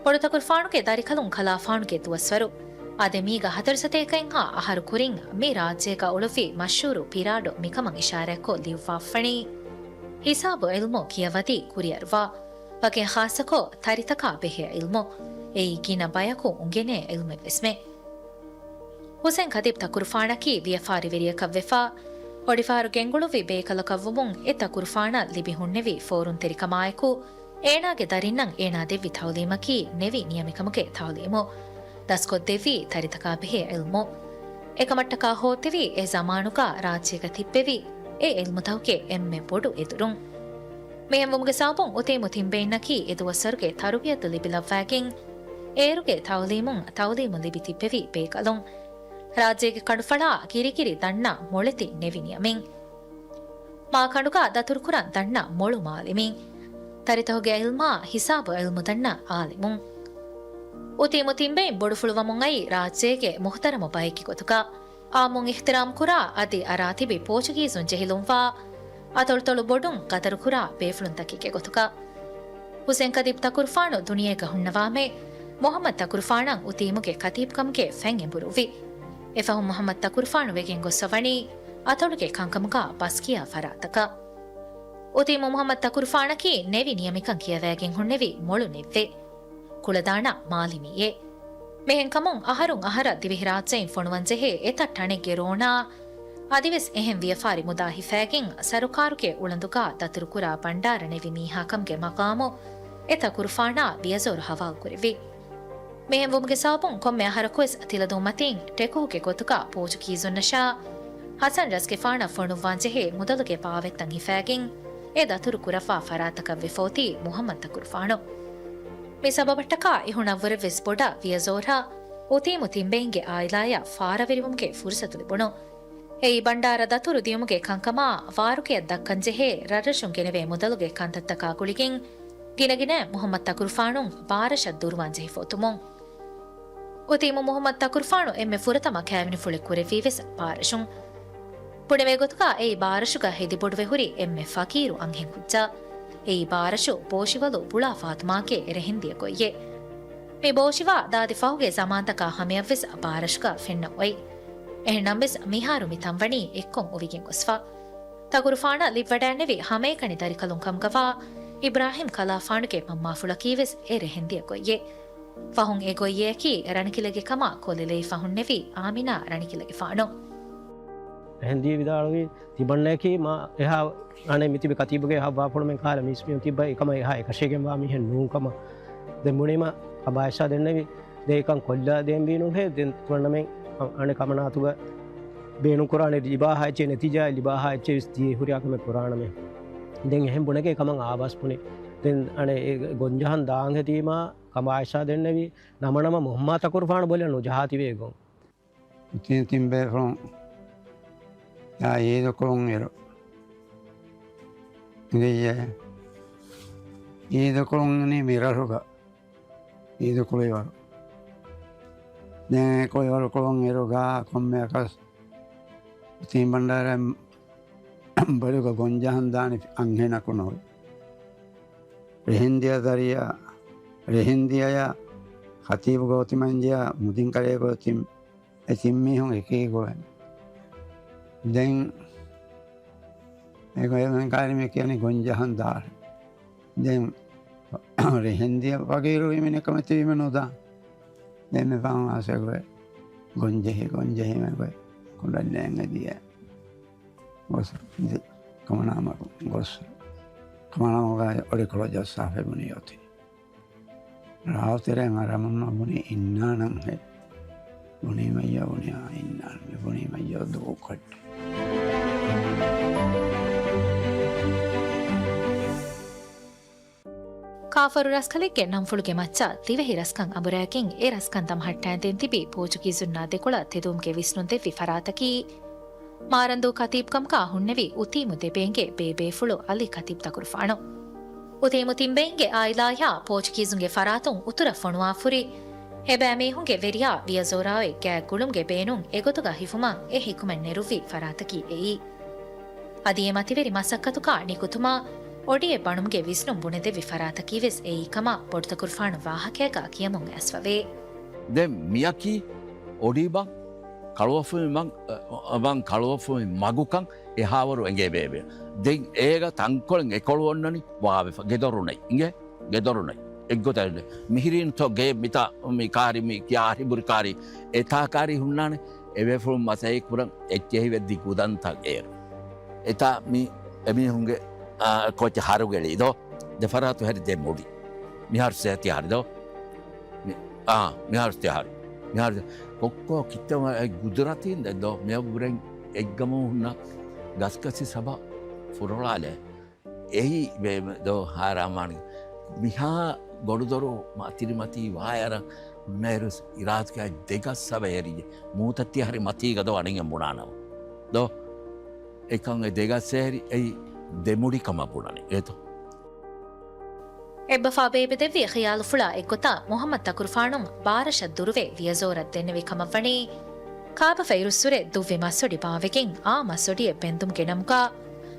ބޮޑުތަކުރުފާނުގެ ދަރިކަލުން ކަލާފާނުގެ ދުވަސްވަރު، އާދެމީގަ ހަތަރު ސަތޭކައެއްހާ އަހަރު ކުރިން މި ރާއްޖޭގަ އުޅުއްވި މަޝްހޫރު ޕިރާޑު މިކަމަށް އިޝާރާތްކޮށް ލިޔުއްވާފަނީ، ހިސާބު ޢިލްމު ކިޔަވަދީ ކުރިއަރުވާ، ވަކިން ޚާއްޞަކޮށް ތަރިތަކާ ބެހޭ ޢިލްމު، އެއީ ގިނަ ބަޔަކު އުނގެނޭ ޢިލްމެއްވެސްމެ. ހުސެން ކަތީބް ތަކުރުފާނަކީ ވިޔަފާރިވެރިޔަކަށްވެފާ، އޮޑިފަހަރު ގެންގުޅުއްވި ބޭކަލަކަށްވުމުން އެ ތަކުރުފާނަށް ލިބި ހުންނެވި ފޯރުންތެރިކަމާއެކު، އޭނާގެ ދަރިންނަށް އޭނާ ދެއްވި ތައުލީމަކީ ނެވި ނިޔަމިކަމުގެ ތައުލީމު، ދަސްކޮށްދެއްވީ ތަރިތަކާ ބެހޭ ޢިލްމު. އެކަމަށްޓަކާ ހޯއްދެވީ އެ ޒަމާނުގަ ރާއްޖޭގަ ތިއްބެވި އެ ޢިލްމުތަކުގެ އެންމެ ބޮޑު އެދުރުން. މިހެންވުމުގެ ސަބަބުން އުތީމު ތިންބެއިންނަކީ އެ ދުވަސްވަރުގެ ތަރުބިޔަތު ލިބިލައްވައިގެން، އޭރުގެ ތައުލީމުން ތައުލީމު ލިބި ތިއްބެވި ބޭކަލުން. ރާއްޖޭގެ ކަނޑުފަޅާ ގިރިގިރި ދަންނަ މޮޅެތި ނެވި ނިޔަމިން. މާކަނޑުގަ ދަތުރުކުރަން ދަންނަ މޮޅު މާލިމިން. ތަރިތަކުގެ ޢިލްމާ ހިސާބު ޢިލްމު ދަންނަ ޢާލިމުން. އުތީމު ތިންބެއިން ބޮޑުފުޅުވަމުން އައީ ރާއްޖޭގެ މުޙްތަރަމު ބައެއްގެ ގޮތުގަ. އާއްމުން އިޙްތިރާމް ކުރާ އަދި އަރާ ތިބި ޕޯޗުގީޒުން ޖެހިލުންވާ، އަތޮޅުތޮޅު ބޮޑުން ޤަދަރުކުރާ ބޭފުޅުންތަކެއްގެ ގޮތުގަ. ހުސެން ކަތީބް ތަކުރުފާނު ދުނިޔޭގަ ހުންނަވާމެ، މުޙައްމަދު ތަކުރުފާނަށް އުތީމުގެ ކަތީބްކަމުގެ ފަތް އެނބުރުއްވި. އެފަހުން މުޙައްމަދު ތަކުރުފާނު ވެގެން ގޮއްސަވަނީ އަތޮޅުގެ ކަންކަމުގަ ބަސްކިޔާ ފަރާތްތަކަށް. އުތީމު މުޙައްމަދު ތަކުރުފާނަކީ ނެވި ނިޔަމިކަން ކިޔަވައިގެން ހުންނެވި މޮޅު ނެއްވެ. ކުޅަދާނަ މާލިމީއެއް. މިހެންކަމުން އަހަރުން އަހަރަށް ދިވެހިރާއްޖެއިން ފޮނުވަންޖެހޭ އެތައް ޓަނެއްގެ ރޯނާ، އަދިވެސް އެހެން ވިޔަފާރި މުދާ ހިފައިގެން ސަރުކާރުގެ އުޅަނދުގަ ދަތުރުކުރާ ބަންޑާރަ ނެވި މީހާކަމުގެ މަޤާމު އެ ތަކުރުފާނާ ވިޔަޒޯރު ހަވާލުކުރެއްވި. މިހެންވުމުގެ ސަބަބުން ކޮންމެ އަހަރަކުވެސް ތިލަދޫ މަތީން ޓެކުހުގެ ގޮތުގަ ޕޯޗުގީޒުންނަށާ، ހަސަން ރަސްގެފާނަށް ފޮނުއްވާންޖެހޭ މުދަލުގެ ބާވަތްތައް ހިފައިގެން އެ ދަތުރު ކުރައްވާ ފަރާތަކަށް ވެފަ އޮތީ މުޙައްމަދު ތަކުރުފާނު. މި ސަބަބަށްޓަކާ އިހުނަށްވުރެވެސް ބޮޑަށް ވިޔަޒޯރަށް އުތީމު ތިންބެއިންގެ އާއިލާޔަށް ފާރަވެރިވުމުގެ ފުރުސަތު ލިބުނު. އެއީ ބަންޑާރަ ދަތުރު ދިޔުމުގެ ކަންކަމާ ވާރުގެއަށް ދައްކަންޖެހޭ ރަށްރަށުން ގެނެވޭ މުދަލުގެ ކަންތައްތަކާ ގުޅިގެން ގިނަގިނައިން މުޙައްމަދު ތަކުރުފާނު ބާރަށަށް ދުރުވާން ޖެހިފަ އޮތުމުން. އުތީމު މުޙައްމަދު ތަކުރުފާނު އެންމެ ފުރަތަމަ ކައިވެނިފުޅެއް ކުރެއްވީވެސް ބާރަށުން. ބުނެވޭ ގޮތުގަ އެއީ ބާރަށުގަ ހެދިބޮޑުވެ ހުރި އެންމެ ފަޤީރު އަންހެން ކުއްޖާ. އެއީ ބާރަށު ބޯޝިވަލު ބުޅާ ފާތުމާގެ ރެހެންދިޔަ ގޮތްއެއް. މި ބޯޝިވާ ދާދި ފަހުގެ ޒަމާންތަކާ ހަމަޔަށްވެސް ބާރަށުގަ ފެންނަ އޮތް. އެހެންނަމަވެސް މިހާރު މި ތަންވަނީ އެއްކޮށް އުވިގެން ގޮސްފަ. ތަކުރުފާނަށް ލިބިވަޑައިންނެވި ހަމައެކަނި ދަރިކަލުން ކަމުގަވާ އިބްރާހިމް ކަލާފާނުގެ މަންމާފުޅަކީވެސް އެ ރެހެންދިޔަ ގޮތްއެއް. ފަހުން އެ ގޮތްއެއަކީ ރަނިކިލެގެ ކަމާ ކޮށްލެލައިފަ ހުންނެވި އާމިނާ ރަނިކިލެގެފާނު. އެހެންދިޔަ ވިދާޅުވީ، ތިބަންނަޔަކީ މާ އެހާ އަނެއް މިތިބި ކަތީބުގެ ހައްވާފުޅުމެން ކަހަލަ މީސްމީހުން ތިއްބަ އެކަމަށް އެހާ އެކަށީގެންވާ މީހެއް ނޫން ކަމަށް. ދެން ބުނީމަ ކަމާއިސާ ދެންނެވި، ދެ އެކަން ކޮށްލާ ދޭންވީ ނޫންހޭ. ދެން ތިބަންނަމެން އަނެއް ކަމަނާތުގަ ބޭނުން ކުރާނެ ލިބާހާ އެއްޗެއް ނެތީޖާއެއް ލިބާހާ އެއްޗެއް ވެސް ދިޔަ ހުރިހާ ކަމެއް ކުރާނަމޭ. ދެން އެހެން ބުނެގެން އެކަމަށް އާބާސް ބުނި. ދެން އަނެއް އެ ގޮންޖަހަން ދާން ހެދީމާ ކަމާއިސާ ދެންނެވި ނަމަނަމަ މުހައްމާ ތަކުރުފާނު ބޮލެ ނުޖަހާ ތިބޭ ގޮން. ތިން ތިން ބޭފުޅުން އާ އީދު ކުޅުން އިރު އިނގިއްޔޭ. އީދު ކުޅުން އިނީ މިރަށުގަ އީދު ކުޅިވަރު. ދެން އެ ކުޅިވަރު ކުޅުން އިރުގަ ކޮންމެއަކަސް ތިން ބަންޑާރަ ބޮލުގަ ގޮންޖަހަން ދާނެ އަންހެނަކު ނޯވި. ރެހެންދިޔަ ދަރިޔަ، ރެހެންދިޔަޔަ ޚަތީބު ގޯތިމަންޖެޔަ މުދިންކަރޭ ގޯތިމް އެ ތިން މީހުން އެކީ ގޮވެން. ދެން އެގޮތަށް ކާރިމެ ކިޔަނީ ގޮންޖަހަން ދާރެ. ދެން ރިހެންދިޔަ ފަގީރުވީމެ ނިކަމެތިވީމެ ނުދާ. ދެން މި ފާމް ހައުސް އެގޮތް ގޮންޖެހި، ގޮންޖެހީމެ ގޮތް ކުނޑަން ނޭނގެ ދިޔަ. ގޮސް ދި-، ކަމަނާމަ ގޮސް. ކަމަނާމަގަ އޮޑިކޮޅު ޖައްސާފަ ބުނި އޮތީ. ރާއު ތެރެއިން އަރަމުންނަށް ބުނި އިންނާނަން ހެ. ބުނީމައްޔަ ބުނި އާ އިންނާނަން މި ބުނީމައްޔަ ދޫކޮށް. ކާފަރު ރަސްކަލެއްގެ ނަންފުޅުގެ މައްޗަށް ދިވެހި ރަސްކަން އަނބުރާގެން އެ ރަސްކަން ދަމަހައްޓާންދެން ތިބި ޕޯޗުގީޒުންނާ ދެކޮޅަށް ތެދުވުމުގެ ވިސްނުން ދެއްވި ފަރާތަކީ، މާރަންދޫ ކަތީބްކަމުގަ ހުންނެވި އުތީމު ދެބޭންގެ ބޭބޭފުޅު އަލީ ކަތީބް ތަކުރުފާނު. އުތީމު ތިންބެއިންގެ އާއިލާއާ ޕޯޗުގީޒުންގެ ފަރާތުން އުތުރަށް ފޮނުވާފުރި، އެބައިމީހުންގެ ވެރިޔާ ވިޔަޒޯރާއި ގާތްގުޅުމުގެ ބޭނުން އެގޮތުގަ ހިފުމަށް އެ ހިކުމަތް ނެރުއްވި ފަރާތަކީ އެއީ. އަދި އެ މަތިވެރި މަސައްކަތުގަ ނިކުތުމަށް އޮޑިއެއް ބަނުމުގެ ވިސްނުން ބުނެދެއްވި ފަރާތަކީވެސް އެއީ ކަމަށް ބޮޑުތަކުރުފާނު ވާހަކައިގަ ކިޔަމުން އައިސްފަވޭ. ދެން މިޔަކީ އޮޑި ބަން ކަޅުވަފުމި މަން، އަ، ބަން ކަޅުވަފުމި މަގުކަން އެހާވަރު އެނގޭ ބޭބެ. ދެން އޭގަ ތަންކޮޅެއް އެކޮޅު އޮންނަނީ ވާވެފަ. ގެދޮރުންނެއް އިނގޭ. ގެދޮރުންނެއް. އެއްގޮތަށް މިހިރީންތޯ ގޭ މިތާ މި ކާރި މި ކިޔާ ހިބުރި ކާރި އެތާ ކާރި ހުންނާނެ. އެބޭފުޅުން މަސައްކަތް ކުރަން އެއްޗެހިވެއްދި ގުދަންތައް އޭރު. އެތާ މި އެމީހުންގެ، އާ، ކޯޗެއް ހަރުގެޅި ދޯ. ދެފަރާތު ހެރި ދެ މުޑި. މިހާރު ސޭތި ހަރި ދޯ. މި، އާ، މިހާރު ސޭތި ހަރި. މިހާރު ކޮއްކޮ ކިއްތަ ގުދުރަތީން ދެ ދޯ. މި ބުރެން އެއްގަމު ހުންނަ ގަސްގަސި ސަބަ ފުރޮޅާލެ. އެއީ ބޭ ދޯ ހާރާމާން މިހާ ގޮޑުދޮރު މަތިރިމަތީ ވާޔަރަ ހުންނައިރު އިރާދުގައި ދެގަސް ސަބަ އެރިއްޖެ. މޫތައްތި ހަރި މަތީގަ ދޯ އަނެއް ބުނާނަމަ. ދޯ އެކަން އެ ދެގަސް އެހެރި އެއީ ދެމުޑި ކަމަށް ބުނަނީ. އޭތޯ. އެއްބަފާ ބޭބެ ދެއްވި ޚިޔާލުފުޅާ އެއްގޮތަށް މުޙައްމަދު ތަކުރުފާނު ބާރަށަށް ދުރުވެ ވިޔަޒޯރަށް ދެންނެވި ކަމަށްވަނީ، ކާބަފައިރުއްސުރެ ދުއްވި މަސްއޮޑި ބާވެގެން އާ މަސްއޮޑިއެއް ބެންދުމުގެ ނަމުގަ،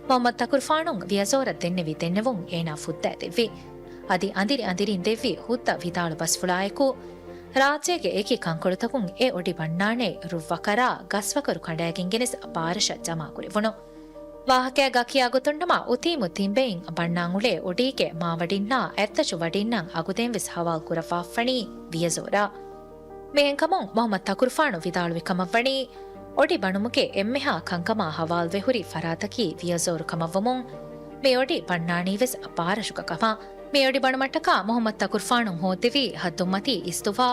މުޙައްމަދު ތަކުރުފާނު ވިޔަޒޯރަށް ދެންނެވި ދެންނެވުން އޭނާ ފުއްދާ ދެއްވި. އަދި އަނދިރި އަނދިރިން ދެއްވި ހުއްދަ ވިދާޅު ބަސްފުޅާއެކު، ރާއްޖޭގެ އެކި ކަންކޮޅުތަކުން އެ އޮޑި ބަންނާނެ ރުއްވަކަރާ ގަސްވަކަރު ކަނޑައިގެން ގެނެސް ބާރަށަށް ޖަމާކުރެވުނު. ވާހަކައިގަ ކިޔާ ގޮތުންނަމަ، އުތީމު ތިންބެއިން ބަންނާން އުޅޭ އޮޑީގެ މާވަޑިންނާ އަތްދަށު ވަޑިންނަށް އަގުދެން ވެސް ހަވާލު ކުރައްވާފަނީ ވިޔަޒޯރަށް. މިހެންކަމުން މުޙައްމަދު ތަކުރުފާނު ވިދާޅުވި ކަމަށްވަނީ، އޮޑި ބަނުމުގެ އެންމެހާ ކަންކަމާ ހަވާލުވެ ހުރި ފަރާތަކީ ވިޔަޒޯރު ކަމަށްވުމުން، މި އޮޑި ބަންނާނީ ވެސް ބާރަށުގަ ކަމަށް. މި އޮޑި ބަނުމަށްޓަކާ މުޙައްމަދު ތަކުރުފާނު ހޯއްދެވީ ހައްދުންމަތީ އިސްދުވާ،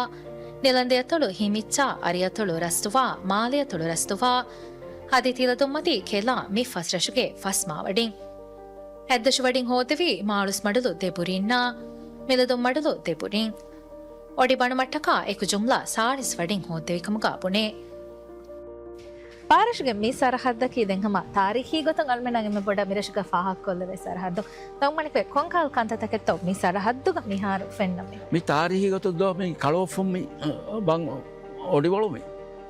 ނިލަނދެއަތޮޅު ހިމިއްޗާ، އަރިއަތޮޅު ރަސްދުވާ، މާލެއަތޮޅު ރަސްދުވާ، އަދި ތިލަދުންމަތީ ކެލާ މި ފަސް ރަށުގެ ފަސް މާވަޑިން. އަތްދަށު ވަޑިން ހޯއްދެވީ މާޅުސް މަޑުލު ދެ ބުރިންނާ، މިލަދުން މަޑުލު ދެ ބުރިން. އޮޑި ބަނުމަށްޓަކާ އެކު ޖުމްލަ ސާޅީސް ވަޑިން ހޯއްދެވި ކަމުގަ ބުނޭ. ބާރަށުގެ މި ސަރަހައްދަކީ ދެން ހަމަ ތާރީޚީ ގޮތުން އަޅުމެންނަށް އެންމެ ބޮޑަށް މިރަށުގަ ފާހަގަކޮށްލެވޭ ސަރަހައްދު. ތަންމަނިކުއެ ކޮންކަހަލަ ކަންތައްތަކެއްތޯ މި ސަރަހައްދުގަ މިހާރު ފެންނަމޭ؟ މި ތާރީޚީ ގޮތުން ދޯ މި ކަޅުވަފުން މި، އަ، ބަން އޮޑިވަޅު މި.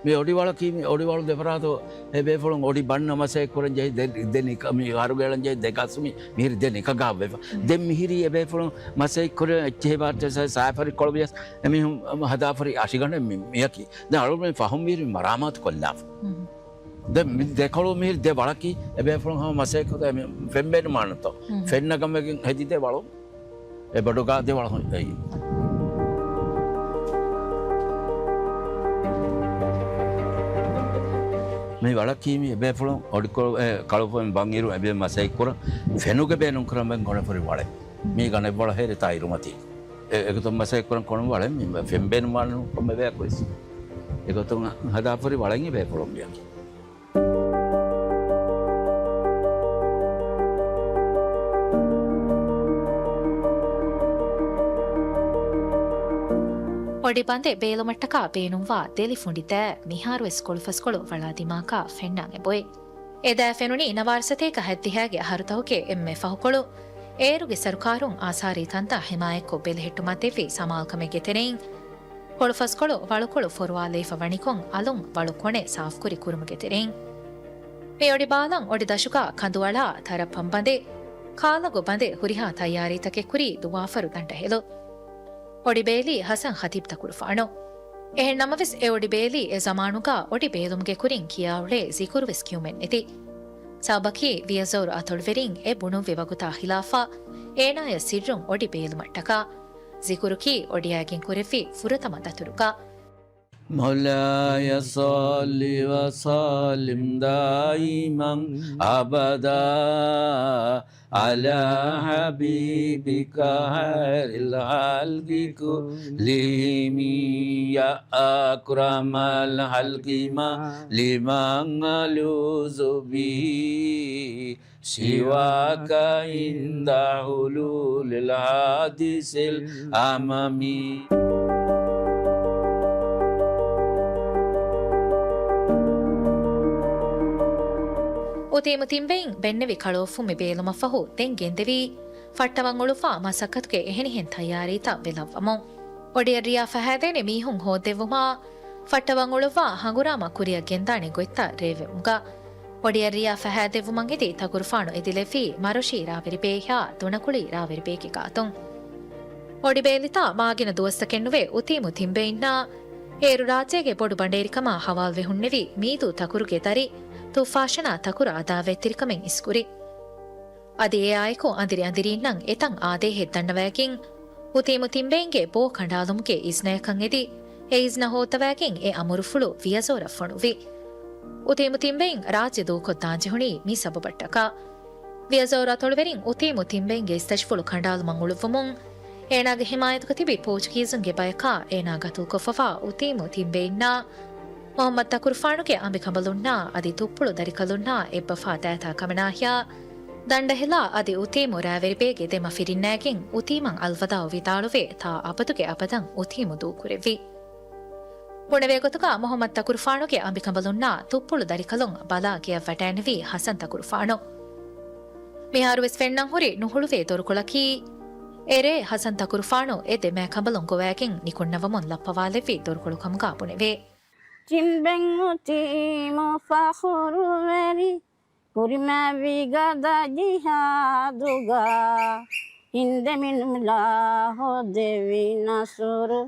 މި އޮޑިވަޅަކީ މި އޮޑިވަޅު ދެފަރާތު އެ ބޭފުޅުން އޮޑި ބަންނަ މަސައްކަތް ކުރަން ޖެހި ދެ، ދެ ނިކަ، މި ހަރުގެޅަން ޖެހި ދެ ގަސް މި، މިހިރި ދެ ނިކަގާ ވެފަ. ދެން މިހިރީ އެ ބޭފުޅުން މަސައްކަތް ކުރަން އެއްޗެހި ބާރަށް ސާފަރި ކޮޅު ވިޔަސް އެމީހުން ހަދާފަރި އަށިގަނޑެއް މި، މިޔަކީ. ދެން އަޅުގަނޑު ފަހުން މިހިރީ މަރާމާތު ކޮށްލާފަ. ދެން މި ދެކޮޅު މިހިރީ ދެ ވަޅަކީ އެ ބޭފުޅުން ހަމަ މަސައްކަތް ކޮށް ފެންބޭނުމާނެތޯ. ފެންނަ ގަމެގެން ހެދި ދެ ވަޅު. އެ ބޮޑުގާ ދެ ވަޅު އެއީ. މި ވަޅަކީ މި އެ ބޭފުޅުން އޮޑިކޮޅު، އެ ކަޅުފުން ބަންއިރު އެބޭ މަސައްކަތް ކުރަން ފެނުގެ ބޭނުން ކުރަން ބެން ގޮނެފުރި ވަޅެއް. މީ ގަނެއްވަޅަ ހޭރި ތާއިރުމަތީ. އެ، އެގޮތަށް މަސައްކަތް ކުރަން ކޮން ވަޅެއް މި ފެންބޭނުމާނު ކޮންމެ ބަޔަކު ވެސް. އެގޮތުން ހަދާފަރި ވަޅެއް އެ ބޭފުޅުން މިޔަކީ. އޮޑި ބަނދެއް ބޭލުމަށްޓަކާ ބޭނުންވާ ދެލިފުނޑި ދައި މިހާރުވެސް ކޮޅުފަސްކޮޅު ވަޅާ ދިމާކާ ފެންނަން އެބޮތް. އެ ދައި ފެނުނީ ނަވާރަ ސަތޭކަ ހަތްދިހައިގެ އަހަރުތަކުގެ އެންމެ ފަހުކޮޅު. އޭރުގެ ސަރުކާރުން އާސާރީ ތަންތަން ހިމާޔަތްކޮށް ބެލެހެއްޓުމަށް ދެއްވި ސަމާލުކަމެއްގެ ތެރެއިން، ކޮޅުފަސްކޮޅު ވަޅުކޮޅު ފޮރުވާލައިފަ ވަނިކޮށް އަލުން ވަޅު ކޮނެ ސާފުކުރި ކުރުމުގެ ތެރެއިން، މި އޮޑި ބާލަން އޮޑި ދަށުގަ ކަނދުއަޅާ ތަރައްޕަން ބަނދެއް، ކާލަގު ބަނދެއް ހުރިހާ ތައްޔާރީތަކެއް ކުރީ ދުވާފަރު ދަނޑަހެލު. އޮޑި ބޭލީ ހަސަން ޚަތީބް ތަކުރުފާނު. އެހެން ނަމަވެސް، އެ އޮޑި ބޭލީ އެ ޒަމާނުގަ އޮޑި ބޭލުމުގެ ކުރިން ކިޔާ އުޅޭ ޒިކުރު ވެސް ކިޔުމެއް ނެތި. ސަބަބަކީ، ވިޔަޒޯރު އަތޮޅުވެރިން އެ ބުނުއްވި ވަގުތާ ހިލާފަށް، އޭނާޔަށް ސިއްރުން އޮޑި ބޭލުމަށްޓަކާ، ޒިކުރުކީ އޮޑިއައިގެން ކުރެއްވި ފުރަތަމަ ދަތުރުގަ. مولاي صل وسلم دائما أبدا على حبيبك خير الخلق كلهم، يا أكرم الخلق ما لمن ألوذ به سواك عند حلول الحادث الأمم. އުތީމު ތިންބެއިން ބެންނެވި ކަޅުއޮށްފުން މި ބޭލުމަށްފަހު ދެން ގެންދެވީ، ފައްޓަވަން އުޅުއްވާ މަސައްކަތުގެ އެހެނިހެން ތައްޔާރީތައް ވެލައްވަމުން. އޮޑިއަށް ރިޔާ ފަހައިދޭނެ މީހުން ހޯއްދެއްވުމާ، ފައްޓަވަން އުޅުއްވާ ހަނގުރާމަ ކުރިއަށް ގެންދާނެ ގޮތްތައް ރޭވެވުމުގަ، އޮޑިއަށް ރިޔާ ފަހައިދެއްވުމަށް އެދި ތަކުރުފާނު އެދިލެއްވީ މަރޮށީ ރާވެރިބޭހާ ދޮނަކުޅީ ރާވެރިބޭގެ ގާތުން. އޮޑި ބޭލިތާ މާގިނަ ދުވަސްތަކެއްނުވެ އުތީމު ތިންބެއިންނާ އޭރު ރާއްޖޭގެ ބޮޑު ބަނޑޭރިކަމާ ހަވާލުވެ ހުންނެވި މީދޫ ތަކުރުގެ ދަރި ތުއްފާށަނާ ތަކުރަށް އަދާވަތްތެރިކަމެއް އިސްކުރި. އަދި އެއާއެކު އަނދިރި އަނދިރީންނަށް އެތަން އާދޭހެއް ދަންނަވައިގެން، އުތީމު ތިންބެއިންގެ ބޯ ކަނޑާލުމުގެ އިޒްނަޔަކަށް އެދި، އެ އިޒްނަ ހޯއްދަވައިގެން އެ އަމުރުފުޅު ވިޔަޒޯރަށް ފޮނުއްވި. އުތީމު ތިންބެއިން ރާއްޖެ ދޫކޮށްދާން ޖެހުނީ މި ސަބަބަށްޓަކާ. ވިޔަޒޯރު އަތޮޅުވެރިން އުތީމު ތިންބެއިންގެ އިސްތަށިފުޅު ކަނޑާލުމަށް އުޅުއްވުމުން، އޭނާގެ ހިމާޔަތުގަ ތިބި ޕޯޗުގީޒުންގެ ބަޔަކާ އޭނާ ގަތުލުކޮށްފަވާ އުތީމު ތިންބެއިންނާ މުހައްމަދު ތަކުރުފާނުގެ އަނބިކަނބަލުންނާ އަދި ތުއްޕުޅު ދަރިކަލުންނާ އެއްބަފާ ދައިތާ ކަމަނާހިޔާ ދަނޑަހެލާ އަދި އުތީމު ރާވެރިބޭގެ ދެ މަފިރިންނާގެން އުތީމަށް އަލްވަދާޢު ވިދާޅުވެ ތާ އަބަދުގެ އަބަދަށް އުތީމު ދޫކުރެއްވި. ބުނެވޭ ގޮތުގަ މުހައްމަދު ތަކުރުފާނުގެ އަނބިކަނބަލުންނާ ތުއްޕުޅު ދަރިކަލުން ބަލާ ގެއަށް ވަޑައިނެވީ ޙަސަން ތަކުރުފާނު. މިހާރުވެސް ފެންނަން ހުރި ނުހުޅުވޭ ދޮރުކޮޅަކީ، އެރޭ ޙަސަން ތަކުރުފާނު އެ ދެ މާ ކަނބަލުން ގޮވައިގެން ނިކުންނަވަމުން ލައްޕަވާލެއްވި ދޮރުކޮޅު ކަމުގަ ބުނެވޭ. ތިންބެން އުތީމު ފަޚުރުވެރި، ކުރިމަތިވި ގަދަ ޖިހާދުގަ، ހިންދެމިނުލާ ހޯދެވި ނަޞްރު،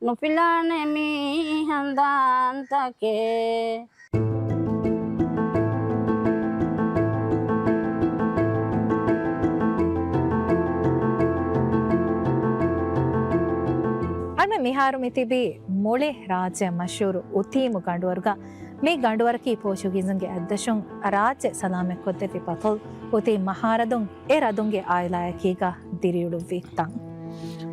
ނުފިލާނެ މި ހަނދާންތަކެއް. އަދި މިހާރު މި ތިބީ މުޅި ރާއްޖެއަށް މަޝްހޫރު އުތީމު ގަނޑުވަރުގަ. މި ގަނޑުވަރަކީ ޕޯޗުގީޒުންގެ އަތްދަށުން ރާއްޖެ ސަލާމަތްކޮށްދެއްވި ބަތޮލް އުތީމް މަހާރަދުން އެ ރަދުންގެ އާއިލާއަކީގަ ދިރިއުޅުއްވި ތަން.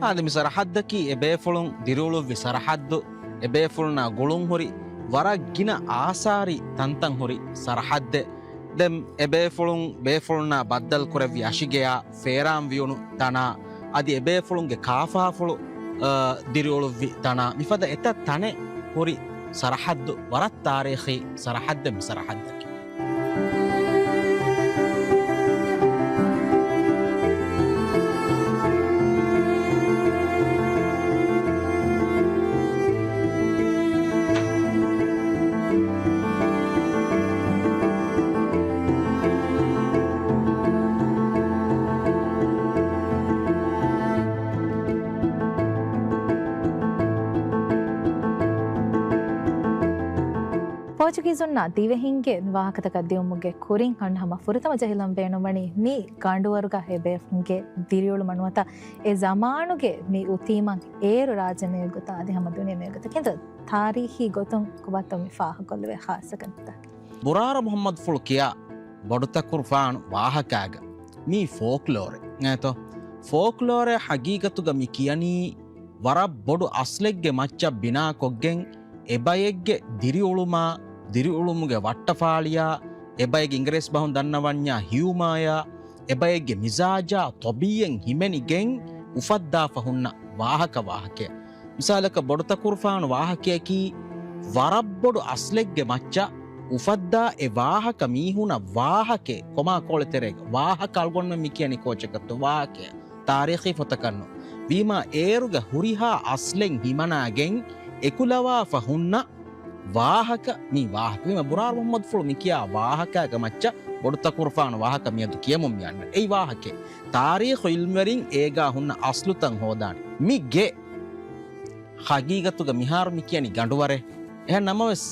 އާދެ، މި ސަރަޙައްދަކީ އެ ބޭފުޅުން ދިރިއުޅުއްވި ސަރަޙައްދު. އެ ބޭފުޅުންނާ ގުޅުންހުރި ވަރަށް ގިނަ އާސާރީ ތަންތަން ހުރި ސަރަޙައްދެއް. ދެން އެ ބޭފުޅުން، ބޭފުޅުންނާ ބައްދަލުކުރެއްވި އަށިގެޔާ ފޭރާން ވިޔުނު ތަނާ، އަދި އެ ބޭފުޅުންގެ ކާފާފުޅު، އަ، ދިރިއުޅުއްވި ތަނާ، މިފަދަ އެތައް ތަނެއް ހުރި ސަރަޙައްދު، ވަރަށް ތާރީޚީ ސަރަޙައްދެއް މި ސަރަޙައްދަކީ. ޕޯޗުގީޒުންނާ ދިވެހިންގެ ވާހަކަތަކަށް ދިއުމުގެ ކުރިން ހަން ހަމަ ފުރަތަމަ ޖެހިލަން ބޭނުންވަނީ މި ގަނޑުވަރުގަ އެ ބޭފުޅުންގެ ދިރިއުޅުމަށް ނުވަތަ އެ ޒަމާނުގެ މި އުތީމަށް އޭރު ރާއްޖެ މިއޮތް ގޮތާ އަދި ހަމަ ދުނިޔެ މިއޮތް ގޮތަށް ކިންތު ތާރީޚީ ގޮތުން ކޮބާތޯ މި ފާހަގަކޮށްލެވޭ ޚާއްޞަ ކަންތައް؟ ބުރާރަ މުޙައްމަދުފުޅު ކިޔާ ބޮޑުތަކުރުފާނު ވާހަކާގަ މީ ފޯކްލޯރެއް އޭތޯ؟ ފޯކްލޯރެއް ޙަގީގަތުގަ މި ކިޔަނީ ވަރަށް ބޮޑު އަސްލެއްގެ މައްޗަށް ބިނާކޮށްގެން އެބައެއްގެ ދިރިއުޅުމާ، ދިރިއުޅުމުގެ ވައްޓަފާޅިޔާ، އެބައެއްގެ އިނގިރޭސި ބަހުން ދަންނަވަންޏާ ހިއުމާޔާ، އެބައެއްގެ މިޒާޖާ ޠަބީޢަތް ހިމެނިގެން އުފައްދާފަ ހުންނަ ވާހަކަ ވާހަކައެއް. މިސާލަކަށް ބޮޑުތަކުރުފާނު ވާހަކަޔަކީ ވަރަށްބޮޑު އަސްލެއްގެ މައްޗަށް އުފައްދާ އެ ވާހަކަ މީހުނަށް ވާހަކައެއް ކޮމާ ކޯޅެ ތެރޭގަ ވާހަކަ އަޅުގަނޑުމެން މި ކިޔަނީ ކޯޗަކަށްތޯ ވާހަކައެއް ތާރީޚީ ފޮތަކަށްނު. ވީމާ އޭރުގެ ހުރިހާ އަސްލެއް ހިމަނާގެން އެކުލަވާފަ ހުންނަ ވާހަކަ މީ ވާހަކަ. ވީމާ ބުރާރު މުޙައްމަދުފުޅު މި ކިޔާ ވާހަކައިގެ މައްޗަށް ބޮޑުތަކުރުފާނު ވާހަކަ މިއަދު ކިޔަމުން މި އަންނަ. އެއީ ވާހަކައެއް. ތާރީޚު ޢިލްމުވެރިން އޭގާ ހުންނަ އަސްލުތައް ހޯދާނެ. މި ގެ ހަގީގަތުގަ މިހާރު މި ކިޔަނީ ގަނޑުވަރޭ. އެހެން ނަމަވެސް،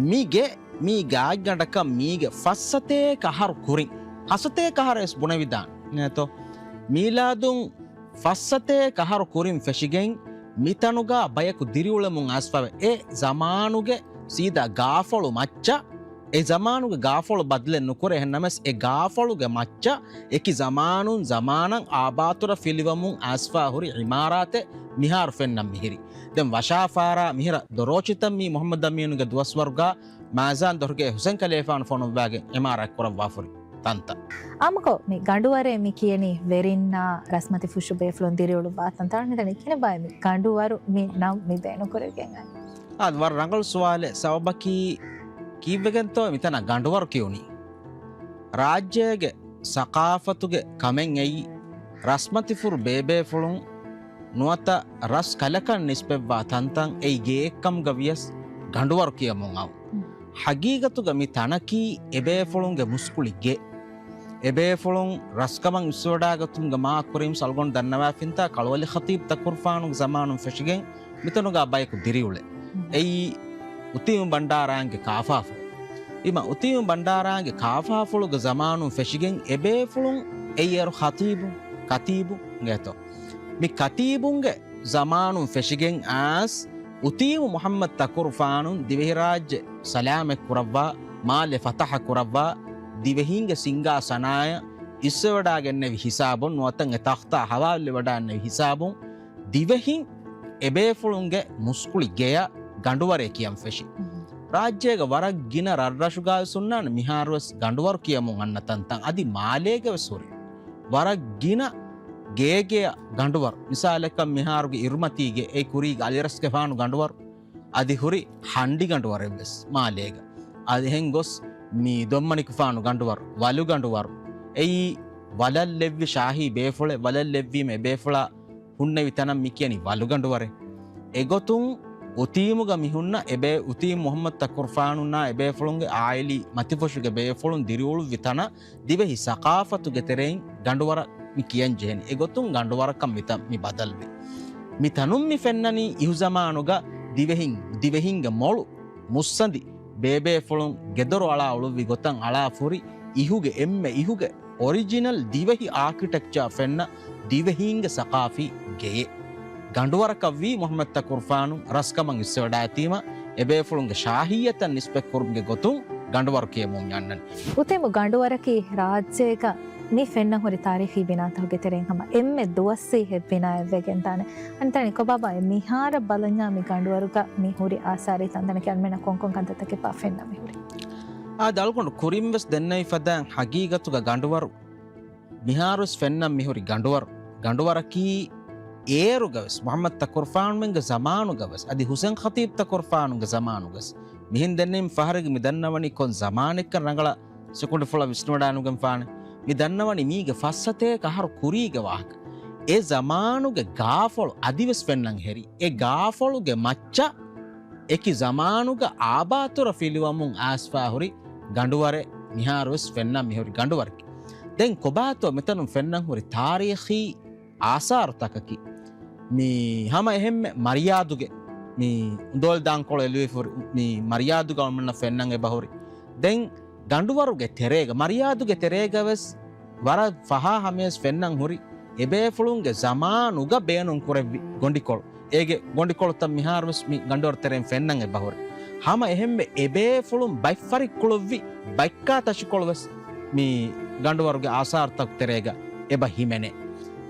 މީގެ، މީ ގާތްގަނޑަކަށް މީގެ ފައްސަތޭކަ އަހަރު ކުރިން، ހަސަތޭކަ އަހަރު ވެސް ބުނެވިދާނެ ނޭތޯ. މީލާދުން ފައްސަތޭކަ އަހަރު ކުރިން ފެށިގެން މިތަނުގަ ބަޔަކު ދިރިއުޅެމުން އައިސްފަވެ. އެ ޒަމާނުގެ ސީދާ ގާފަޅު މައްޗަށް، އެ ޒަމާނުގެ ގާފަޅު ބަދަލެއް ނުކުރޭ. އެހެންނަމަސް އެ ގާފަޅުގެ މައްޗަށް އެކި ޒަމާނުން ޒަމާނަށް އާބާތުރަ ފިލިވަމުން އައިސްފަ ހުރި އިމާރާތެއް މިހާރު ފެންނަން މިހިރި. ދެން ވަށާފާރާ މިހިރަ ދޮރޯޗިތައް މީ މުޙައްމަދު އަމީނުގެ ދުވަސްވަރުގަ މާޒާން ދޮރުގެ ހުސެން ކަލޭފާނު ފޮނުއްވާގެން އިމާރާތް ކުރައްވާފަ ހުރި ތަންތަން. އާއްމުކޮށް، މި ގަނޑުވަރޭ މި ކިޔަނީ ވެރިންނާ ރަސްމަތި ފުށު ބޭފުޅުން ދިރިއުޅުއްވާ ތަންތަން. މިތަނަށް ކިހިނެއްބާ މި ގަނޑުވަރު މި ނަން މި ބޭނުންކުރެވިގެން އައި؟ އާދެ، ވަރަށް ރަނގަޅު ސުވާލެއް. ސަބަބަކީ ކީއްވެގެންތޯ މިތަނަށް ގަނޑުވަރު ކިޔުނީ؟ ރާއްޖޭގެ ސަޤާފަތުގެ ކަމެއް އެއީ، ރަސްމަތިފުރު ބޭބޭފުޅުން ނުވަތަ ރަސް ކަލަކަށް ނިސްބަތްވާ ތަންތަން އެއީ ގެއެއްކަމުގަ ވިޔަސް ގަނޑުވަރު ކިޔަމުން އައު. ހަގީގަތުގަ މި ތަނަކީ އެބޭފުޅުންގެ މުސްކުޅި ގެ. އެބޭފުޅުން ރަސްކަމަށް އިސްވެވަޑާގަތުމުގެ މާ ކުރިން ސަލްގޮން ދަންނަވާފިންތާ ކަޅުވަލި ޚަތީބު ތަކުރުފާނުގެ ޒަމާނުން ފެށިގެން މިތަނުގަ ބަޔަކު ދިރިއުޅެ. އެއީ އުތީމު ބަންޑާރާނގެ ކާފާފުޅު. އިމަ އުތީމު ބަންޑާރާނގެ ކާފާފުޅުގެ ޒަމާނުން ފެށިގެން އެބޭފުޅުން އެއީ އޭރު ޚަތީބު، ކަތީބު އިނގޭތޯ. މި ކަތީބުންގެ ޒަމާނުން ފެށިގެން އައިސް އުތީމު މުޙައްމަދު ތަކުރުފާނުން ދިވެހިރާއްޖެ ސަލާމަތް ކުރައްވާ، މާލެ ފަތަޙަ ކުރައްވާ، ދިވެހީންގެ ސިންގާ ސަނާއަތް އިސްވެވަޑާގެންނެވި ހިސާބުން ނުވަތަ އެ ތަޚްތާ ހަވާލުވެވަޑާންނެވި ހިސާބުން ދިވެހިން އެބޭފުޅުންގެ މުސްކުޅި ގެޔަށް ގަނޑުވަރޭ ކިޔަން ފެށި. ރާއްޖޭގަ ވަރަށް ގިނަ ރަށްރަށުގަވެސް ހުންނާނެ މިހާރުވެސް ގަނޑުވަރު ކިޔަމުން އަންނަ ތަންތަން. އަދި މާލޭގަވެސް ހުރި ވަރަށް ގިނަ ގޭގެޔަށް ގަނޑުވަރު. މިސާލަކަށް މިހާރުގެ އިރުމަތީގެ އެ ކުރީގެ އަލިރަސްގެފާނު ގަނޑުވަރު. އަދި ހުރި ހަނޑިގަނޑުވަރެއްވެސް މާލޭގަ. އަދި އެހެން ގޮސް މި ދޮންމަނިކުފާނު ގަނޑުވަރު، ވަލުގަނޑުވަރު. އެއީ ވަލަށް ލެއްވި ޝާހީ ބޭފުޅެއް، ވަލަށް ލެއްވީމަ އެބޭފުޅާ ހުންނެވި ތަނަށް މި ކިޔަނީ ވަލުގަނޑުވަރޭ. އެގޮތުން އުތީމުގަ މި ހުންނަ އެބޭ އުތީމު މުޙައްމަދު ތަކުރުފާނުންނާ އެބޭފުޅުންގެ އާއިލީ މަތިފުށުގެ ބޭފުޅުން ދިރިއުޅުއްވި ތަނަށް ދިވެހި ސަޤާފަތުގެ ތެރެއިން ގަނޑުވަރަށް މި ކިޔަން ޖެހެނީ. އެގޮތުން ގަނޑުވަރަކަށް މިތަން މި ބަދަލުވި. މިތަނުން މި ފެންނަނީ އިހުޒަމާނުގަ ދިވެހިން، ދިވެހިންގެ މޮޅު މުއްސަނދި ބޭބޭފުޅުން ގެދޮރު އަޅާ އުޅުއްވި ގޮތަށް އަޅާފަ ހުރި އިހުގެ އެންމެ އިހުގެ އޮރިޖިނަލް ދިވެހި އާކިޓެކްޗާ ފެންނަ ދިވެހީންގެ ސަޤާފީ ގެއެއް. ގަނޑުވަރަކަށްވީ މުޙައްމަދު ތަކުރުފާނު ރަސްކަމަށް އިސްވެވަޑައިގަތީމަ، އެބޭފުޅުންގެ ޝާހިއްޔަތަށް ނިސްބަތް ކުރުމުގެ ގޮތުން ގަނޑުވަރު ކިޔަމުން އަންނަނީ. އުތީމު ގަނޑުވަރަކީ ރާއްޖޭގަ މި ފެންނަ ހުރި ތާރީޚީ ބިނާތަކުގެ ތެރެއިން ހަމަ އެންމެ ދުވަސްވީހެއް ބިނާއެއް ވެގެންދާނެ. އަންތަނި ކޮބާބާ މިހާރަށް ބަލަންޏާ މި ގަނޑުވަރުގަ މި ހުރި އާސާރީ ތަންތަނަކީ އަންމެނަށް ކޮންކޮން ކަންތައްތަކެއްބާ ފެންނަ މި ހުރީ؟ އާ، އަޅުގަނޑު ކުރިން ވެސް ދެންނެވި ފަދައިން ހަގީގަތުގަ ގަނޑުވަރު މިހާރުވެސް ފެންނަން މިހުރި ގަނޑުވަރު. ގަނޑުވަރަކީ އޭރުގަވެސް، މުޙައްމަދު ތަކުރުފާނުމެންގެ ޒަމާނުގަވެސް، އަދި ހުސެން ޚަތީބު ތަކުރުފާނުގެ ޒަމާނުގަވެސް، މިހެން ދެންނެވި ފަހަރެއްގަ މި ދަންނަވަނީ ކޮން ޒަމާނެއްކަން ރަނގަޅަށް ސެކުނޑުފުޅަށް ވިސްނުވަޑާނުގެންފާނެ. މި ދަންނަވަނީ މީގެ ފައްސަތޭކަ އަހަރު ކުރީގެ ވާހަކަ. އެ ޒަމާނުގެ ގާފަޅު އަދިވެސް ފެންނަން ހެރި. އެ ގާފަޅުގެ މައްޗަށް އެކި ޒަމާނުގަ އާބާތުރަ ފިލިވަމުން އައިސްފާ ހުރި ގަނޑުވަރެއް މިހާރުވެސް ފެންނަން މިހުރި ގަނޑުވަރަކީ. ދެން ކޮބާތޯ މިތަނުން ފެންނަން ހުރި ތާރީޚީ އާސާރުތަކަކީ؟ މި ހަމަ އެހެންމެ މަރިޔާދުގެ މި އުނދޯލި ދާންކޮޅު އެލުވިފަ ހުރި މި މަރިޔާދުގަ އަޅުމެންނަށް ފެންނަން އެބަހުރި. ދެން ގަނޑުވަރުގެ ތެރޭގަ، މަރިޔާދުގެ ތެރޭގަވެސް ވަރަށް ފަހާ ހަމަޔަސް ފެންނަން ހުރި އެބޭފުޅުންގެ ޒަމާނުގަ ބޭނުން ކުރެއްވި ގޮނޑިކޮޅު. އޭގެ ގޮނޑިކޮޅުތައް މިހާރުވެސް މި ގަނޑުވަރު ތެރެއިން ފެންނަން އެބަހުރި. ހަމަ އެހެންވެ އެބޭފުޅުން ބަތްފަރިއްކުޅުއްވި ބަތްކާ ތަށިކޮޅުވެސް މި ގަނޑުވަރުގެ އާސާރުތަކު ތެރޭގަ އެބަ ހިމެނޭ.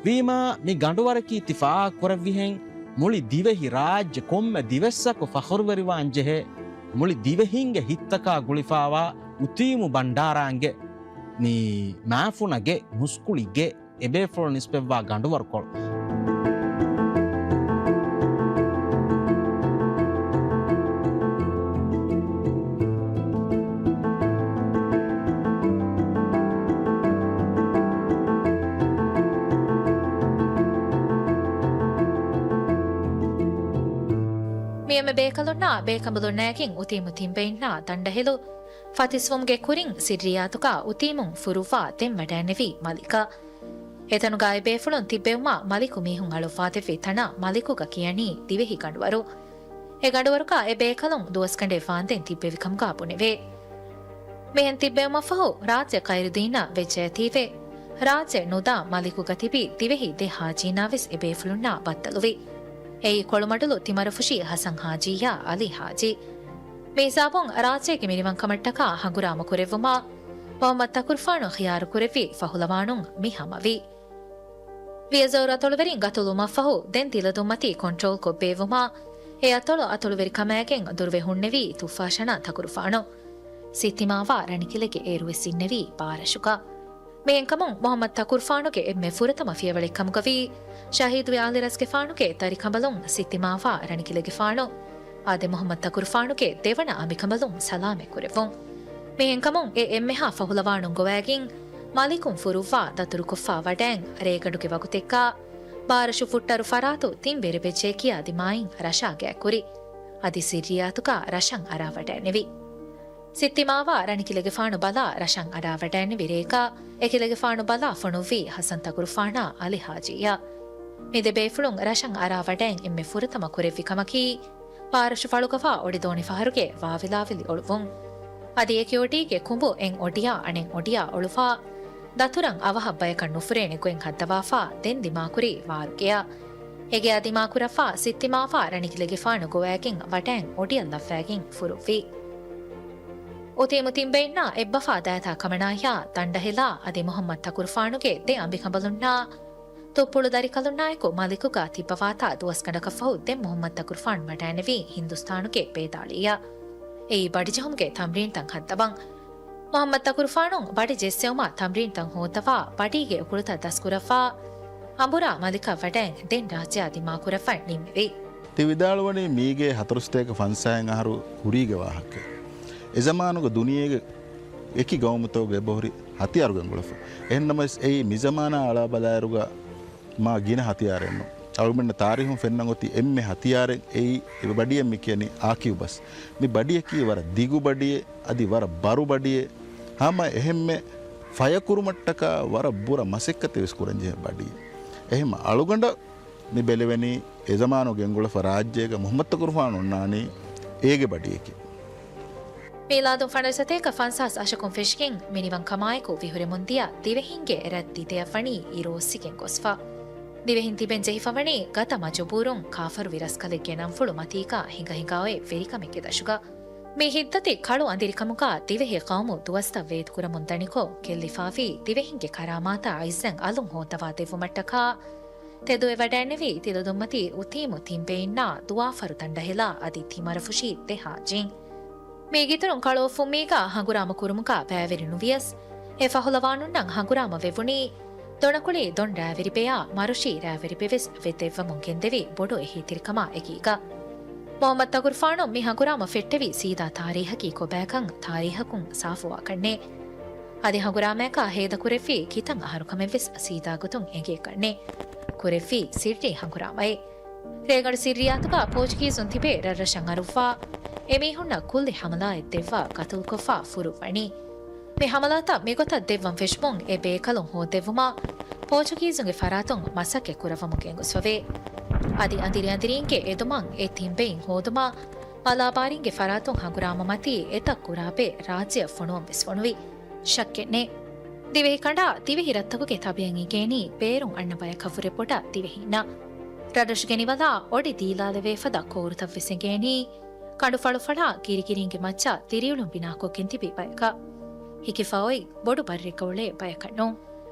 ވީމާ މި ގަނޑުވަރަކީ ތި ފާހަގަ ކުރެއްވިހެން މުޅި ދިވެހި ރާއްޖެ ކޮންމެ ދިވެއްސަކު ފަޚުރުވެރިވާން ޖެހޭ މުޅި ދިވެހިންގެ ހިތްތަކާ ގުޅިފާވާ އުތީމު ބަންޑާރާންގެ މި މާފުނަގެ މުސްކުޅިގެ އެބޭފުޅުން ނިސްބަތްވާ ގަނޑުވަރުކޮޅު. މި އެންމެ ބޭކަލުންނާ ބޭކަނބަލުންނާއެކިން އުތީމު ތިންބައިންނާ ދަނޑަހެލު ފަތިސްވުމުގެ ކުރިން ސިއްރިއްޔާތުގަ އުތީމުން ފުރުއްވާ ދެން ވަޑައިންނެވީ މަލިކަށް. އެތަނުގަ އެ ބޭފުޅުން ތިއްބެވުމާ މަލިކު މީހުން އަޅުއްވާދެއްވި ތަނަށް މަލިކުގަ ކިޔަނީ ދިވެހި ގަނޑުވަރު. އެ ގަނޑުވަރުގަ އެ ބޭކަލުން ދުވަސްގަނޑެއް ވާންދެން ތިއްބެވި ކަމުގަ ބުނެވޭ. މިހެން ތިއްބެވުމަށްފަހު ރާއްޖެ ޚައިރުދީނަށް ވެއްޖައިތީވެ، ރާއްޖެ ނުދާ މަލިކުގަ ތިބި ދިވެހި ދެ ހާޖީންނާވެސް އެ ބޭފުޅުންނާ ބައްދަލުވި. އެއީ ކޮޅުމަޑުލު ތިމަރަފުށި ހަސަން ހާޖީއާ އަލީ ހާޖީ. މި ހިސާބުން ރާއްޖޭގެ މިނިވަންކަމަށްޓަކާ ހަނގުރާމަ ކުރެއްވުމަށް މުހައްމަދު ތަކުރުފާނު ޚިޔާރު ކުރެއްވި ފަހުލަވާނުން މި ހަމަވި. ވިޔަޒޯރު އަތޮޅުވެރިން ގަތުލުމަށްފަހު ދެން ދިލަދުންމަތީ ކޮންޓްރޯލް ކޮށްބޭއްވުމަށް އެ އަތޮޅު އަތޮޅުވެރިކަމާގެން ދުރުވެ ހުންނެވީ ތުއްފާޝަނާ ތަކުރުފާނު. ސިއްތިމާވާ ރަނިކިލެގެ އޭރުވެސް އިންނެވީ ބާރަށުގަ. މިއިންކަމުން މުހައްމަދު ތަކުރުފާނުގެ އެންމެ ފުރަތަމަ ފިޔަވަޅެއްކަމުގަވީ، ޝަހީދުވި އާލިރަސްގެފާނުގެ ދަރިކަނބަލުން ސިއްތިމާވާ ރަނިކިލެގެފާނު އާދެ، މުހައްމަދު ތަކުރުފާނުގެ ދެވަނަ އަނބިކަނބަލުން ސަލާމަތް ކުރެއްވުން. މިއިންކަމުން އެ އެންމެހާ ފަހުލަވާނުން ގޮވައިގެން، މަލިކުން ފުރުއްވާ ދަތުރުކޮށްފާ ވަޑައިން ރޭގަނޑުގެ ވަގުތެއްގަ، ބާރަށު ފުއްޓަރު ފަރާތު ތިން ވެރިބެއްޖެއް ކިޔާ ދިމާއިން ރަށާ ގާތްކުރި. އަދި ސިއްރިއްޔާތުގަ ރަށަށް އަރާވަޑައިނެވި. ސިއްތިމާވާ ރަނިކިލެގެފާނު ބަލާ ރަށަށް އަރާވަޑައިނެވި ރޭގަ، އެކިލެގެފާނު ބަލާ ފޮނުއްވީ ހަސަން ތަކުރުފާނާ އަލި ހާޖީއަށް. މި ދެ ބޭފުޅުން ރަށަށް އަރާވަޑައިން އެންމެ ފުރަތަމަ ކުރެއްވި ކަމަކީ، ބާރަށު ފަޅުގަވާ އޮޑިދޯނި ފަހަރުގެ ވާވިލާވިލި އޮޅުވުން. އަދި އެކި އޮޑީގެ ކުނބު އެއް އޮޑިއާ އަނެއް އޮޑިއާ އޮޅުވާ، ދަތުރަށް އަވަހަށް ބަޔަކަށް ނުފުރޭނެ ގޮތް ހައްދަވާފާ ދެން ދިމާކުރީ ވާރުގެއަށް. އެގެއާ ދިމާކުރައްވާ ސިއްތިމާވާ ރަނިކިލެގެފާނު ގޮވައިގެން ވަޑައިން އޮޑިއަށް ލައްވައިގެން ފުރުއްވި. އުތީމު ތިންބެއިންނާ އެއްބަފާ ދާތާ ކަމަނާއްޔާ ދަނޑަހެލާ އަދި މުހައްމަދު ތަކުރުފާނުގެ ދެ އަނބިކަނބަލުންނާ ތުއްޕުޅު ދަރިކަލުންނާއެކު މަލިކުގަ ތިއްބަވާތާ ދުވަސްގަނޑަކަށްފަހު ދެން މުހައްމަދު ތަކުރުފާނު ވަޑައިނެވީ ހިންދުސްތާނުގެ ބޭދާޅީއަށް. އެއީ ބަޑިޖެހުމުގެ ތަމްރީންތައް ހައްދަވަން. މުހައްމަދު ތަކުރުފާނު ބަޑި ޖެއްސެވުމަށް ތަމްރީންތައް ހޯއްދަވާ، ބަޑީގެ އުކުޅުތައް ދަސްކުރައްވާ، އަނބުރާ މަލިކަށް ވަޑައިން ދެން ރާއްޖެއާ ދިމާކުރައްވަން ނިންމެވި. ތި ވިދާޅުވަނީ މީގެ ހަތަރުސަތޭކަ ފަންސާހެއް އަހަރު ކުރީގެ ވާހަކައެއް. އެޒަމާނުގެ ދުނިޔޭގެ އެކި ގައުމުތަކުގެ އެބަހުރި ހަތިޔާރު ގެންގުޅެފަ. އެހެންނަމަވެސް އެއީ މިޒަމާނާ އަޅާބަލާއިރުގަ މާ ގިނަ ހަތިޔާރެއްނު. އަޅުގަނޑަށް ތާރީހުން ފެންނަން އޮތީ އެންމެ ހަތިޔާރެއް އެއީ އެ ބަޑިއެއް މި ކިޔަނީ އާކިއުބަސް. މި ބަޑިއަކީ ވަރަށް ދިގު ބަޑިއެއް، އަދި ވަރަށް ބަރު ބަޑިއެއް. ހަމަ އެހެންމެ ފަޔަކުރުމަށްޓަކާ ވަރަށް ބުރަ މަސައްކަތެއް ވެސް ކުރަންޖެހޭ ބަޑިއެއް. އެހެންމަ އަޅުގަނޑަށް މި ބެލެވެނީ އެޒަމާނު ގެންގުޅެފަ ރާއްޖޭގަ މުހައްމަދު ތަކުރުފާނު އޮންނާނީ އޭގެ ބަޑިއެކޭ. މީލާދުން ފަނަރަ ސަތޭކަ ފަންސާސް އަށަކުން ފެށިގެން މިނިވަންކަމާއެކު ވިހުރެމުންދިޔަ ދިވެހިންގެ ރަށް ދިދަޔަށް ވަނީ އިރުއޮއްސިގެން ގޮސްފަ. ދިވެހިން ތިބެން ޖެހިފަ ވަނީ ގަދަ މަޖުބޫރުން ކާފަރުވި ރަސްކަލެއްގެ ނަންފުޅު މަތީގަ ހިނގަހިނގާ އޮތް ވެރިކަމެއްގެ ދަށުގަ. މި ހިތްދަތި ކަޅު އަނދިރިކަމުގަ ދިވެހި ޤައުމު ދުވަސްތައް ވޭތުކުރަމުން ދަނިކޮށް، ގެއްލިފާފި ދިވެހިންގެ ކަރާމާތާ އިއްޒަތް އަލުން ހޯއްދަވާ ދެއްވުމަށްޓަކާ، ތެދުވެވަޑައިނެވީ ތިލަދުންމަތީ އުތީމު ތިންބެއިންނާ ދުވާފަރު ދަނޑަހެލާ އަދި ތިމަރަފުށީ ދެ ހާޖީން. މީގެއިތުރުން ކަޅުއޮށްފުންމީގަ ހަނގުރާމަ ކުރުމުގަ ބައިވެރި ނުވިޔަސް، އެ ފަހުލަވާނުންނަށް ހަނގުރާމަ ވެވުނީ ދޮނަކުޅި ދޮން ރައިވެރިބެޔާ މަރުޝީ ރައިވެރިބެވެސް ވެ ދެއްވަމުން ގެންދެވި ބޮޑު އެހީތެރިކަމާ އެކީގަ. މުހައްމަދު ތަކުރުފާނު މި ހަނގުރާމަ ފެއްޓެވި ސީދާ ތާރީހަކީ ކޮބާކަން ތާރީހަކުން ސާފުވާކަންނޭ. އަދި ހަނގުރާމަޔަކާ ހޭދަކުރެއްވި ކިތަން އަހަރުކަމެއްވެސް ސީދާ ގޮތުން އެނގޭކަންނޭ. ކުރެއްވީ ސިއްރީ ހަނގުރާމައެއް. ރޭގަނޑު ސިއްރިއްޔާތުގަ ޕޯޗުގީޒުން ތިބޭ ރަށްރަށަށް އަރުއްވާ، އެމީހުންނަށް ކުއްލި ހަމަލާއެއް ދެއްވާ ގަތުލުކޮށްފާ ފުރުއްވަނީ. މި ހަމަލާތައް މިގޮތަށް ދެއްވަން ފެށުމުން އެ ބޭކަލުން ހޯއްދެއްވުމަށް ޕޯޗުގީޒުންގެ ފަރާތުން މަސައްކަތް ކުރައްވަމުން ގެންގޮސްފަވޭ. އަދި އަނދިރި އަނދިރީންގެ އެދުމަށް އެ ތިންބެއިން ހޯދުމަށް ބަލާބާރިންގެ ފަރާތުން ހަނގުރާމަ މަތީ އެތައް ކުރާ ބޭ ރާއްޖެއަށް ފޮނުވަން ވެސް ފޮނުވި. ޝައްކެއްނެތް. ދިވެހި ކަނޑާ ދިވެހި ރަށްތަކުގެ ތަބިއަތް އިނގޭނީ ބޭރުން އަންނަ ބަޔަކަށްވުރެ ބޮޑަށް ދިވެހީންނަށް. ރަށްރަށުގެ ނިވަލާ އޮޑި ދީލާލެވޭ ފަދަ ކޯރުތައްވެސް އެނގޭނީ ކަނޑުފަޅުފަޅާ ގިރިގިރީންގެ މައްޗަށް ދިރިއުޅުން ބިނާކޮށްގެން ތިބި ބަޔަކަށް. ހިކިފަ އޮތް ބޮޑު ބައްރެއްގަ އުޅޭ ބަޔަކަށް ނޫން.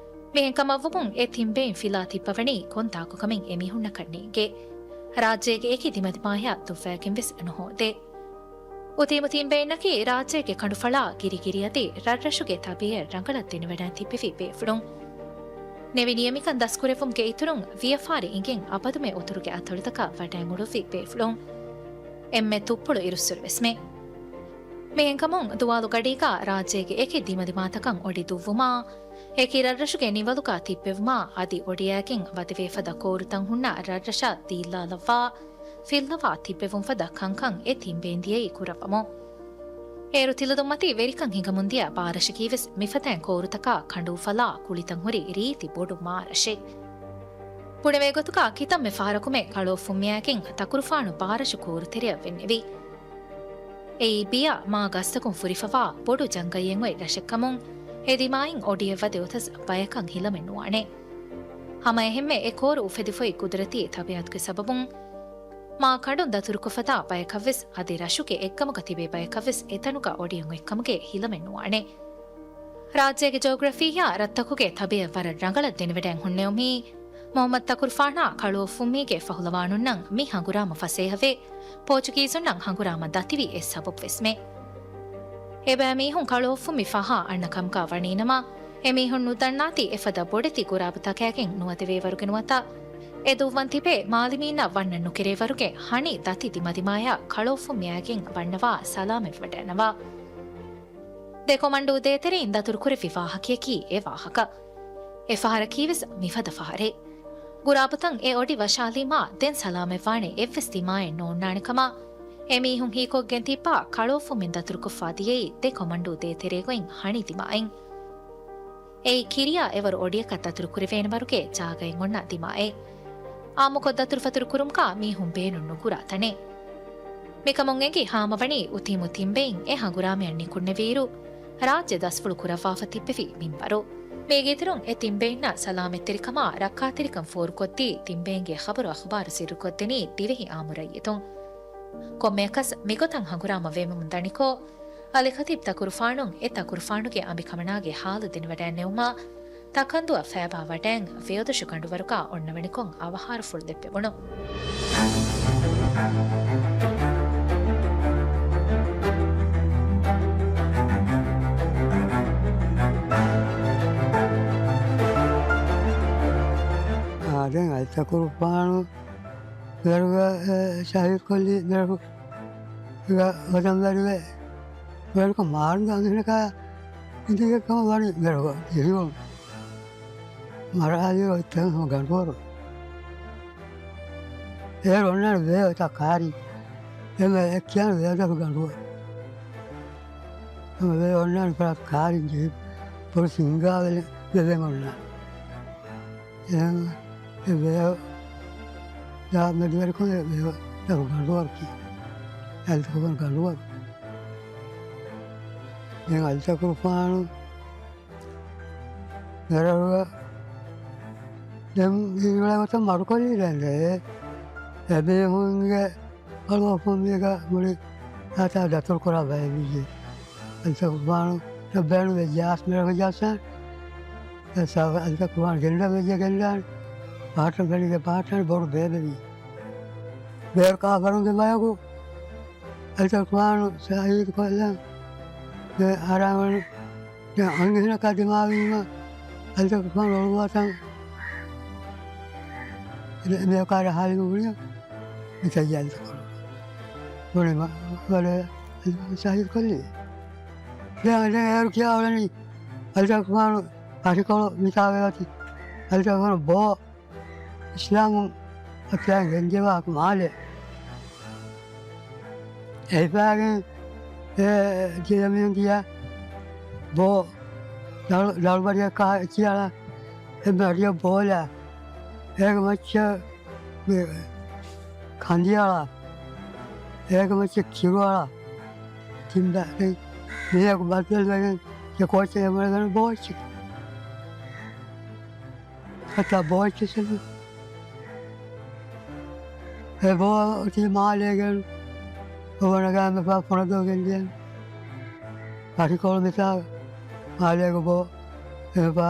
މިހެންކަމަށްވުމުން އެ ތިން ބެއިން ފިލާ ތިއްބަވަނީ ކޮންތާކުކަމެއް އެމީހުންނަކަށް ނޭނގޭ. ރާއްޖޭގެ އެކި ދިމަދިމާޔަށް ދުއްވައިގެން ވެސް ނުހޯދޭ. އުތީމު ތިން ބެއިންނަކީ ރާއްޖޭގެ ކަނޑުފަޅާ ގިރިގިރިއަދި ރަށްރަށުގެ ތަބީއަތް ރަނގަޅަށް ދެނެވަޑައިން ތިއްބެވި ބޭފުޅުން. ނެވި ނިޔަމިކަން ދަސްކުރެއްވުމުގެ އިތުރުން ވިޔަފާރި އިނގެން އަބަދުމެ އުތުރުގެ އަތޮޅުތަކަށް ވަޑައިން އުޅުއްވި ބޭފުޅުން. އެންމެ ތުއްޕުޅު އިރުއްސުރެވެސްމެ. މިހެންކަމުން ދުވާލު ގަޑީގަ ރާއްޖޭގެ އެކި ދިމަދިމާތަކަށް އޮޑި ދުއްވުމާ، އެކި ރަށްރަށުގެ ނިވަލުގަ ތިއްބެވުމާ، އަދި އޮޑިއައިގެން ވަދެވޭފަދަ ކޯރުތައް ހުންނަ ރަށްރަށަށް ދީއްލާލައްވާ، ފިއްލަވާ ތިއްބެވުން ފަދަ ކަންކަން އެ ތިން ބެއިން ދިޔައީ ކުރައްވަމުން. އޭރު ތިލަދުންމަތީ ވެރިކަން ހިނގަމުންދިޔަ ބާރަށަކީވެސް މިފަދައިން ކޯރުތަކާ ކަނޑުއުފަލާ ކުޅިތައް ހުރި ރީތި ބޮޑު މާރަށެއް. ބުނެވޭ ގޮތުގަ ކިތަންމެ ފަހަރަކުމެ ކަޅުއޮށްފުންމިއާގެން ތަކުރުފާނު ބާރަށު ކޯރުތެރެއަށް ވެންނެވި. އެއީ ބިޔަ މާ ގަސްތަކުން ފުރިފަވާ ބޮޑު ޖަންގައިއެއް އޮތް ރަށެއްކަމުން، އެ ދިމާއިން އޮޑިއެއްވަދެ އޮތަސް ބަޔަކަށް ހިލަމެއް ނުވާނެ. ހަމައެހެންމެ އެ ކޯރު އުފެދިފައި ގުދުރަތީ ތަބިއަތުގެ ސަބަބުން، މާ ކަނޑުން ދަތުރުކޮށްފަދާ ބަޔަކަށްވެސް އަދި ރަށުގެ އެއްގަމުގަ ތިބޭ ބަޔަކަށްވެސް އެތަނުގަ އޮޑިއެއް އޮތްކަމުގެ ހިލަމެއް ނުވާނެ. ރާއްޖޭގެ ޖޯގްރަފީއާ ރަށްތަކުގެ ތަބިއަތް ވަރަށް ރަނގަޅަށް ދެނެވަޑައިން ހުންނެވުމީ، މުހައްމަދު ތަކުރުފާނާ ކަޅުއޮށްފުންމީގެ ފަހުލަވާނުންނަށް މި ހަނގުރާމަ ފަސޭހަވެ، ޕޯޗުގީޒުންނަށް ހަނގުރާމަ ދަތިވި އެއް ސަބަބުވެސްމެ. އެބައިމީހުން ކަޅުއޮށްފުންމި ފަހާ އަންނަ ކަމުގަ ވަނީނަމަ، އެމީހުން ނުދަންނާތީ އެފަދަ ބޮޑެތި ގުރާބުތަކާގެން ނުވަދެވޭވަރުގެ ނުވަތަ، އެ ދުއްވަން ތިބޭ މާލެމީންނަށް ވަންނަން ނުކެރޭވަރުގެ ހަނި ދަތި ދިމަދިމާޔާ ކަޅުއޮށްފުންމިއާގެން ވަންނަވާ ސަލާމަތްވެވަޑައިނަވާ. ދެ ކޮމަންޑޫ ދޭތެރެއިން ދަތުރުކުރެއްވި ވާހަކަޔަކީ އެ ވާހަކަ. އެ ފަހަރަކީވެސް މިފަދަ ފަހަރެއް. ގުރާބުތައް އެ އޮޑި ވަށާލީމާ ދެން ސަލާމަތްވާނެ އެއްވެސް ދިމާއެއް ނޯންނާނެ ކަމަށް އެމީހުން ހީކޮށްގެން ތިއްބާ ކަޅުއޮށްފުންމިން ދަތުރުކޮށްފާ ދިޔައީ ދެ ކޮމަންޑޫ ދޭތެރޭގައި ހަނި ދިމާއިން. އެއީ ކިރިޔާ އެވަރު އޮޑިއަކަށް ދަތުރުކުރެވޭނެ ވަރުގެ ޖާގައެއް އޮންނަ ދިމާއެއް. އާއްމުކޮށް ދަތުރުފަތުރު ކުރުމުގަ މީހުން ބޭނުން ނުކުރާ ތަނެއް. މިކަމުން އެނގި ހާމަވަނީ އުތީމު ތިން ބެއިން އެ ހަނގުރާމަޔަށް ނިކުންނެވިއިރު، ރާއްޖެ ދަސްފުޅު ކުރައްވާފަ ތިއްބެވި މިންވަރު. މީގެއިތުރުން އެ ތިން ބެއިންނަށް ސަލާމަތްތެރިކަމާ ރައްކާތެރިކަން ފޯރުކޮށްދީ، ތިން ބެއިންގެ ޚަބަރު އަޚުބާރު ސިއްރުކޮށްދިނީ ދިވެހި އާއްމު ރައްޔިތުން. ކޮންމެއަކަސް މިގޮތަށް ހަނގުރާމަ ވެމުމުން ދަނިކޮށް، އަލި ޚަތީބް ތަކުރުފާނުން އެ ތަކުރުފާނުގެ އަނބިކަމަނާގެ ހާލު ދެނެވަޑައިންނެވުމަށް، ތަކަންދުއަށް ފައިބާ ވަޑައިން ވެޔޮދޮށު ގަނޑުވަރުގަ އޮންނަވަނިކޮށް އަވަހާރަފުޅު ދެއްވެވުނު. އާދެން އަލި ތަކުރުފާނު ވަރުގަ، އެ، ޝަހީދުކޮށްލީ ވަރުގަ ވަތަން ވަރުގެ ވަރުގަ މާރުގަ އަންހެނަކާ އިނދިގެ ކަމަށް ވަނީ ވަރުގަ ޖެހިވުން. މަރާލި އޮތްތަން ހަމަ ގަނޑުވަރު. އޭރު އޮންނާނެ ވޭ އޮތާ ކާރި. އެމެ އެ ކިޔާނެ ވޭދަކު ގަނޑުވަރު. ހަމަ ވޭ އޮންނާނެ ފަރާތު ކާރިން ޖެހި ބޮޑު ސިންގާ ވެލެ ވެލެން އޮންނާނެ. އެހެން އެ ވޭ ދާ މެދުވެރިކޮށް އެ ވޭ ދާ ގަނޑުވަރު ކިޔާ. އަލިތަކުރުފާނު ގަނޑުވަރު. ދެން އަލިތަކުރުފާނު ވަރަށް ދެން އިރުޅޭ ގޮތަށް މަޑުކޮށްލީ ދެން އެ އެމީހުންގެ ކަޅުއޮށްފުންމީގަ މުޅި އާތާ ދަތުރުކުރާ ބައެއް ވިއްޔެ. އަލިތަކުރުފާނު ބޭނުން ވެއްޖެ އާސް މިރަކަށް ޖާސާން. އެސާ އަލިތަކުރުފާނު ގެންދަ ވެއްޖެ ގެންދާން. ޕާޓަން ފެނިގެ ޕާޓަން ބޮޑު ބޭބެވީ. ބޭރު ކާފަރުންގެ ބަޔަކު އަލިތަކުރުފާނު ޝަހީދު ކޮށްލަން. ދެ އަރާމަނު ދެން އަންހެނަކާ ދިމާވީމަ، އަލިތަކުރުފާނު އޮޅުއްވާތަން މި-، މިއަކާރަ ހާލިމަ ބުނިޔަ، މިތައްޔާ އަލިތަކުރު. ބުނި މަ-، ވަރަށް ޝަހީދު ކޮށްލީ. ދެން، ދެން އޭރު ކިޔާ އުޅެނީ، އަލިތަކުރުފާނު އަށިކޮޅު މިތާވެ އޮތީ، އަލިތަކުރުފާނު ބޯ އިސްލާމުން އަކިޔާ ގެންޖެވާކު މާލެ. އެހިފާގެން އެ ޖެހެމީހުން ދިޔަ ބޯ ދަޅު-، ދަޅުބަރިއަކާ އެކިއަޅާ އެ މަރިޔަ ބޯލާ. އޭގެ މައްޗަށް މި ކަނދިއަޅާ. އޭގެ މައްޗަށް ކިރުއަޅާ. ތިންބަ-، މީހަކު ބައްދަލުވެގެން އެ ކޯޗެއް އެބަ ދަން ބޯއެއްޗެއް. އަތާ ބޯއެއްޗެއް ސެން. އެ ބޯ އޮތީ މާލޭގެން އޮވަނަގާމެފާ ފުނަދޯ ގެންދިޔަން. އަށިކޮޅު މިތާ މާލޭގެ ބޯ އެމެފާ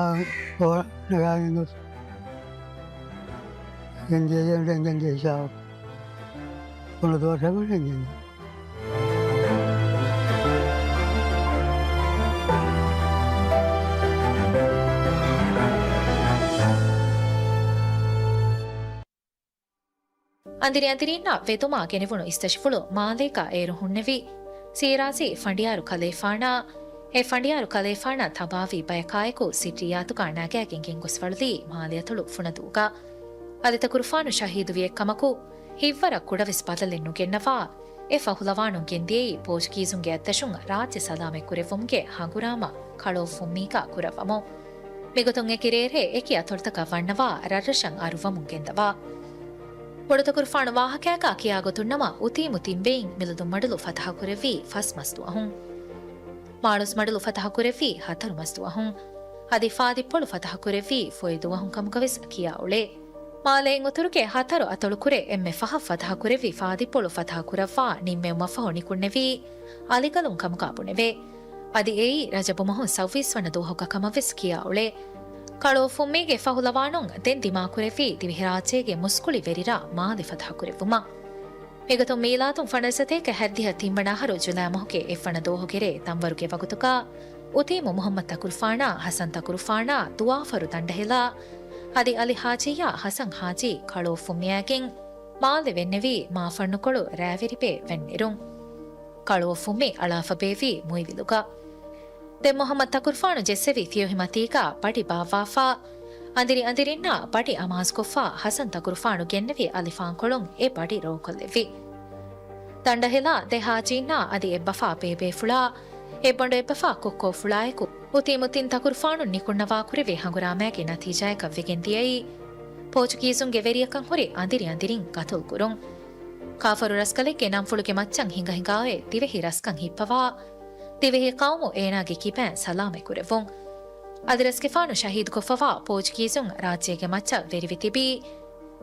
އޮވަނަގާގެން ގޮސް ގެންދިޔަ ގެންދިޔަ ހިސާބަށް. ފުނަދޯ ސެބުން ގެންދިޔަ. އަނދިރި އަނދިރިންނަށް ވެދުމާ ގެނެވުނު އިސްތަށިފުޅު މާލޭގަ އޭރު ހުންނެވި ސީރާޒީ ފަނޑިޔާރު ކަލޭފާނާ، އެ ފަނޑިޔާރު ކަލޭފާނާ ތަބާވި ބަޔަކާއެކު ސިއްރިއްޔާތުގަ ނަގައިގެން ގެންގޮސްފަޅުލީ މާލެއަތޮޅު ފުނަދޫގަ. އަލިތަކުރުފާނު ޝަހީދުވިއެއްކަމަކު، ހިތްވަރަށް ކުޑަވެސް ބަދަލެއް ނުގެންނަވާ، އެ ފަހުލަވާނުން ގެންދިޔައީ ޕޯޗުގީޒުންގެ އަތްދަށުން ރާއްޖެ ސަލާމަތް ކުރެއްވުމުގެ ހަނގުރާމަ ކަޅޯ ފުއްމީގާ ކުރައްވަމުން. މިގޮތުން އެކި ރޭރޭ އެކި އަތޮޅުތަކަށް ވަންނަވާ ރަށްރަށަށް އަރުވަމުން ގެންދަވާ. ބޮޑުތަކުރުފާނު ވާހަކައިގާ ކިޔާ ގޮތުން ނަމަ، އުތީމު ތިން ބެއިން މިލަދުން މަޑުލު ފަތަހަ ކުރެއްވީ ފަސް މަސް ދުވަހުން. މާޅޮސް މަޑުލު ފަތަހަ ކުރެއްވީ ހަތަރު މަސް ދުވަހުން. އަދި ފާދިއްޕޮޅު ފަތަހަ ކުރެއްވީ ފޮތް ދުވަހުން ކަމުގަވެސް ކިޔާ އުޅޭ. މާލެއިން އުތުރުގެ ހަތަރު އަތޮޅުކުރެ އެންމެ ފަހަށް ފަތަހަ ކުރެއްވި ފާދިއްޕޮޅު ފަތަހަ ކުރައްވާ ނިންމެވުމަށްފަހު ނިކުންނެވީ އަލިގަލުން ކަމުގާ ބުނެވޭ. އަދި އެއީ ރަޖަބު މަހު ސައުވީސް ވަނަ ދުވަހުގަ ކަމަށްވެސް ކިޔާ އުޅޭ. ކަޅޯ ފުއްމީގެ ފަހުލަވާނުން ދެން ދިމާކުރެއްވީ ދިވެހިރާއްޖޭގެ މުސްކުޅި ވެރިރާ މާލެ ފަތަހަ ކުރެއްވުމަށް. މިގޮތުން މީލާދުން ފަނަރަސަތޭކަ ހަތްދިހަ ތިންވަނަ އަހަރު ޖުލައި މަހުގެ އެއްވަނަ ދުވަހުގެ ރޭ ތަންވަރުގެ ވަގުތުގަ އުތީމު މުހައްމަދު ތަކުރުފާނާ، ހަސަން ތަކުރުފާނާ، ދުވާފަރު ދަނޑަހެލާ، އަދި އަލި ހާޖިއްޔާ، ހަސަން ހާޖީ، ކަޅޯ ފުއްމިއާގެން މާލެ ވެންނެވީ މާފަންނުކޮޅު ރައިވެރިބޭ ވެންނެރުން. ކަޅޯ ފުއްމި އަޅާފަ ބޭއްވީ މުއިވިލުގަ. ދެން މުހައްމަދު ތަކުރުފާނު ޖެއްސެވި ފިޔޮހި މަތީގާ ބަޑި ބާއްވާފާ، އަނދިރި އަނދިރިންނާ ބަޑި އަމާޒުކޮށްފާ، ހަސަން ތަކުރުފާނު ގެންނެވި އަލިފާންކޮޅުން އެ ބަޑި ރޯކޮށްލެއްވި. ދަނޑަހެލާ ދެ ހާޖީންނާ އަދި އެއްބަފާ ބޭބޭފުޅާ، އެއްބަނޑު އެއްބަފާ ކޮއްކޮއުފުޅާއެކު، އުތީމު ތިން ތަކުރުފާނުން ނިކުންނަވާ ކުރެވި ހަނގުރާމައިގެ ނަތީޖާއަކަށް ވެގެން ދިޔައީ، ޕޯޗުގީޒުންގެ ވެރިޔަކަށް ހުރި އަނދިރި އަނދިރިން ގަތުލު ކުރުން. ކާފަރު ރަސްކަލެއްގެ ނަންފުޅުގެ މައްޗަށް ހިނގަ ހިނގާއޮތް ދިވެހި ރަސްކަން ހިއްޕަވާ، ދިވެހި ޤައުމު އޭނާގެ ކިބައިން ސަލާމަތް ކުރެއްވުން. އަދި ރަސްގެފާނު ޝަހީދުކޮށްފަވާ ޕޯޗުގީޒުން ރާއްޖޭގެ މައްޗަށް ވެރިވެ ތިބީ،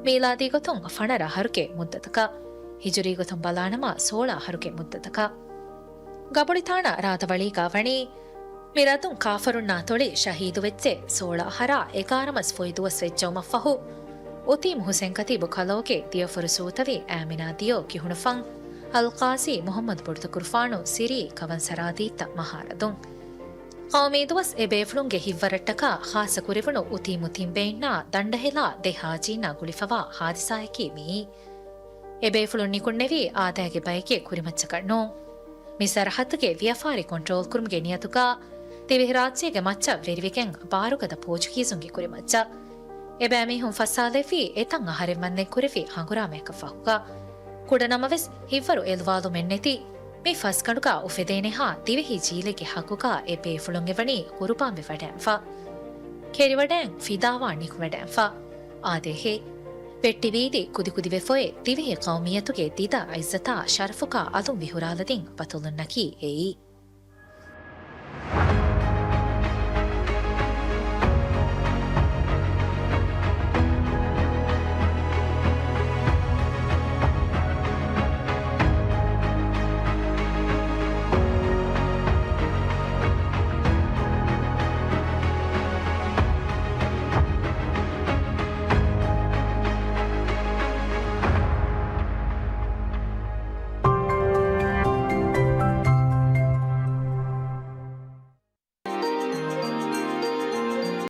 މީލާދީ ގޮތުން ފަނަރަ އަހަރުގެ މުއްދަތަކަށް، ހިޖުރީ ގޮތުން ބަލާނަމަ ސޯޅަ އަހަރުގެ މުއްދަތަކަށް. ގަބުޅިތާނަ ރާދަވަޅީގާ ވަނީ، މި ރަށްދުން ކާފަރުންނާ ތޮޅި ޝަހީދުވެއްޖެ، ސޯޅަ އަހަރާ އެގާރަ މަސް ފޮތް ދުވަސް ވެއްޖައުމަށްފަހު، އުތީމު ހުސެން ކަތީބު ކަލޯގެ ދިޔަފުރު ސޫތަވި އާމިނާ ދިޔޯ ކިހުނުފަން، އަލްޤާޒީ މުހައްމަދު ބޮޑުތަކުރުފާނު ސިރީ ކަވަންސަރާދީއްތަ މަހާރަދުން. ޤައުމީ ދުވަސް އެ ބޭފުޅުންގެ ހިތްވަރަށްޓަކާ ޚާއްޞަ ކުރެވުނު އުތީމު ތިން ބެއިންނާ ދަނޑަހެލާ ދެ ހާޖީންނާ ގުޅިފަވާ ހާދިސާއަކީ މިއީ. އެ ބޭފުޅުން ނިކުންނެވީ އާދައިގެ ބައެއްގެ ކުރިމައްޗަކަށް ނޫން. މި ސަރަހައްދުގެ ވިޔަފާރި ކޮންޓްރޯލްކުރުމުގެ ނިޔަތުގާ ދިވެހިރާއްޖޭގެ މައްޗަށް ވެރިވެގެން ބާރުގަދަ ޕޯޗުގީޒުންގެ ކުރިމައްޗަށް. އެބައިމީހުން ފައްސާލެއްވީ އެތައް އަހަރެއް ވަންދެން ކުރެއްވި ހަނގުރާމަޔަކަށް ފަހުގަ. ކުޑަނަމަވެސް ހިތްވަރު އެލުވާލުމެއްނެތި މި ފަސްގަނޑުގަ އުފެދޭނެހާ ދިވެހި ޖީލެއްގެ ހައްގުގަ އެ ބޭފުޅުން އެވަނީ ޤުރުބާންވެވަޑައިންފަ. ކެރިވަޑައިން ފިދާވާން ނިކުމެވަޑައިންފަ. އާދޭހޭ! ވެއްޓިވީދި ކުދިކުދިވެފައި ދިވެހި ޤައުމިއްޔަތުގެ ދިދަ އިއްޒަތާ ޝަރަފުގަ އަލުން ވިހުރާލަދިން ބަތުލުންނަކީ އެއީ.